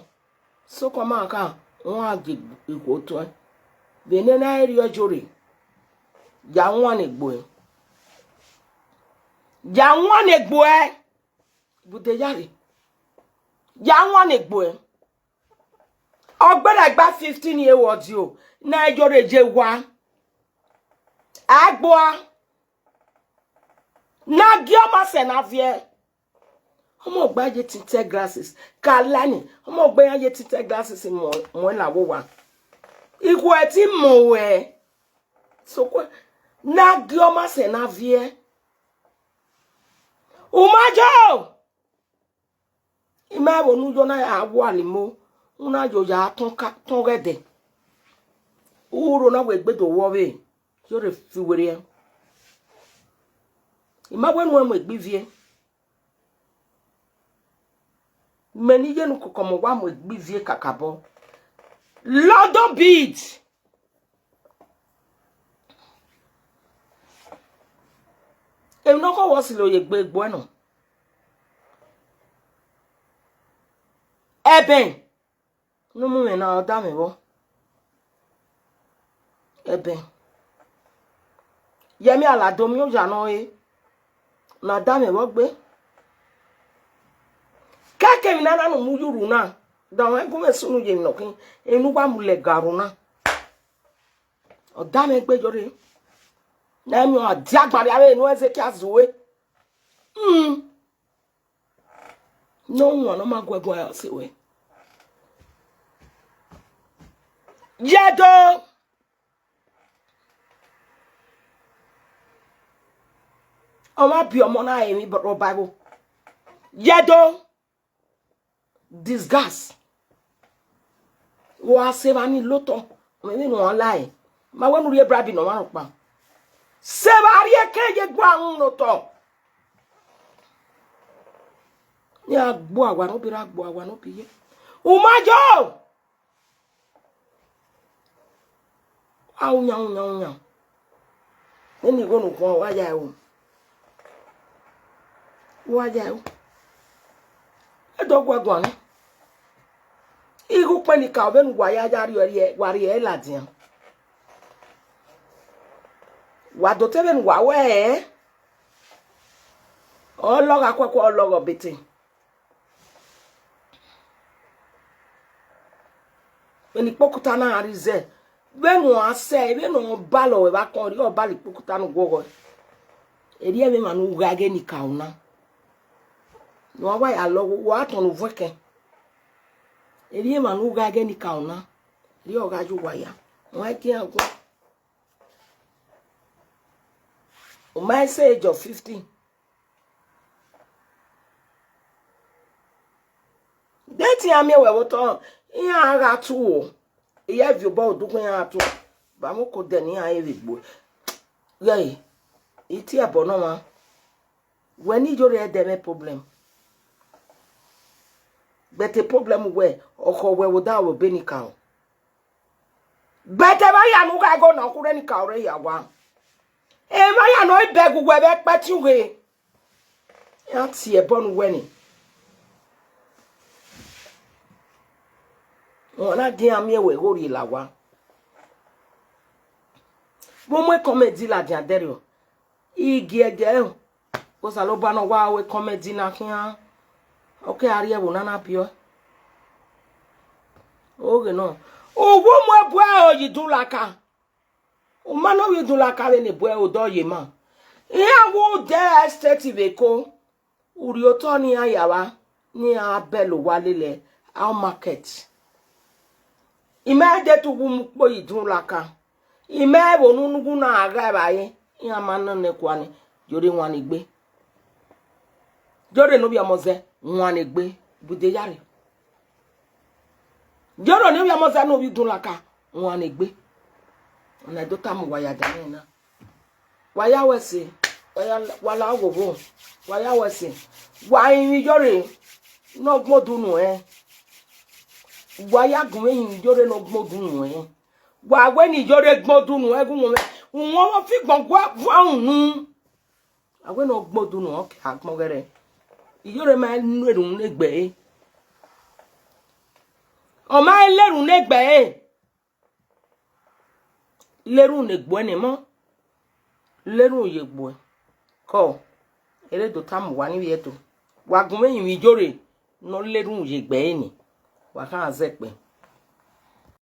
Sokpan ma ka, wọn a gie ikhuo tuẹn. Vbene na i rriọ Iyore, ya wan ne egbe ẹre. Ya wan ne egbuẹ. Ibude yare. Ya wan ne egbuẹ. Ọ gberra gba fifteen year old o, na yọrọ eje wa. Agbua. Na gie ọma sẹ na viẹ. Ọmọ ọgba ye tinted glasses. Ka la ni, ọmọ ọgba iran ye tinted glasses mu, mu ẹn la wo wa. Ikhuo ẹtin mọ wẹ. Sokpan, na gie ọma sẹ na viẹ. U ma yo! I ma ẹvbo ne u yo na ya wa limo, u na yo ya tọn ka, tọn ghẹ dẹ. U rho na wẹ egbe do wọ vbe, yo rhe fi werriẹ. I ma wẹ ne u mu egbe ivie. Mẹ ne I ye ne ukọkọ mẹ wa mu egbe ivie kakabọ. London beat. Emwi ne ọ khọ wẹ ọ silo ye egbe egbuẹ nọ. Ẹbẹn ne u mu mwẹ na, ọ da mwẹ vbọ. Ẹbẹn. Yẹ mẹ a la do miẹn oya nọ re, na da mwẹ vbọ gbe. Kẹkẹ emwi na na ne u mu ye urhu na, da ọmwa gu mwẹ sunu ye emwi ne ọ khin, emwi ne u wa mu lẹga urhu na. Ọ da mwẹ gbe yọrre. Na miẹn ọmwa dia gbarria vbe enu Ezekiel zue. Hmm. Ne ọ wan ne ọ ma guẹguẹ ya sẹ wẹ. Yẹdo. Ọ ma biẹ ọmọ na emwi rhọba ẹvbo. Yẹdo. Disgust. Wa sẹ evba ni lotọ, mẹ vbene uan la ẹre, ma wẹ ne u rhie bribe ne ọmwa rhọkpa. Sẹ evba rhie ke ye gbe ahun ne otọ. Iran gbe uwa ne ọ bi ra gbe uwa ne ọ bi ye. U ma yo! A wu yan, wu yan, wu yan. Vbene igho ne u guan, wa ya ẹre o. Wa ya ẹre o. Ẹdẹ ọ guẹ guan nẹ. Igho ukpẹn ni ka vbene uwa ya ya rhie ẹre, wa rhie ẹre ladian. Wa do te vbene uwa wẹ ẹre. Ọ lọghọ akuẹkue, ọ lọghọ bete. Vbene ikpokuta na gha rre izẹ, vbene uan sẹ, vbene ọ balọ ruẹ vbe akọn, erriọ ọ balọ ikpokuta ne u guọghọ. Erriọ emwa ne u gha ghe ni ka una. Ne uan wa ya lọ, wa tọn ne u vuẹn kẹn. Erriọ emwa ne u gha ghe ni ka una. Erriọ ọ gha ye uwa ya. Uan i gie iran guan. U ma i sẹ age of fifteen. De te iran miẹn wẹ vbe otọ, iran gha tu o. Iran viọ obọ odugbo iran gha tu. Ba mu oko dẹ ne iran re vbe egbe. Ghẹ, I tie ẹbọ ne ọmwa. Wẹ ne Iyore ẹdẹ mwẹ problem. But problem wẹ, ọkhọ wẹ vbe odaro vbe obọ ni ka o. But emwa hia ne u gha ghe na, ọ khure ni ka ore ya wa. Emwa hia ne ọ i bẹghe uwẹ vbe ẹkpẹtin ughe. Iran tie ẹbọ ne uwẹ ni. Wọn na gie iran miẹn wẹ ghe orhiọn la owa. Vbe u mu comedy ladian dẹrriọ, I gie ẹdẹ ẹre. Osanobua ne ọ wa ru comedy na khian, ọ ke a rhie ẹvbo na na biẹ ọe. Oghe nọ, u wu mu ẹbu ẹre yi Idunlaka. U ma ne ovbi Idunlaka vbene ebu ẹre odọ ye ima. Iran wu dẹ estate vbe Eko. Urriotọ ne iran ya vba, ne iran bẹlẹ owa lele our market. I ma de te uwu mu ukpo yi Idunlaka. I ma ẹvbo ne unu gu na gha evbare, iran ma nọ nẹ kua ni, Iyore wan ne egbe. Iyore ne ovbi ọmọ zẹ, wan ne egbe, Ibude yare. Iyore ne ovbi ọmọ zẹ ne ovbi Idunlaka, wan ne egbe. Ọna do tama uwa ya da nẹ na. Wa ya wẹ ẹse, wa ya, wa la oghogho, wa ya wẹ ẹse. Wa rinmwian Iyore ne ọ gbẹn odẹ unu ẹn. Wa ya gun vbe rinmwian Iyore ne ọ gbẹn odẹ unu ẹn. Wa wẹ ne Iyore gbẹn odẹ unu ẹn, gu wọn mwẹ. Uwọn vbe figbọn gua unu. A wẹ ne ọ gbẹn odẹ unu, ọ ke a gbọn ghẹrẹ. Iyore ma lerun ne egbe ẹre. Ọ ma lerun ne egbe ẹre. Lerun ne egbe ẹre ne emọ. Lerun ye egbe ẹre. Kọ. Ere do tama uwa ni vbe Ẹdo. Wa gun mwẹ rinmwian iyore ne ọ le erhunmwu ye egbe ẹre ni, wa kha zẹkpẹ.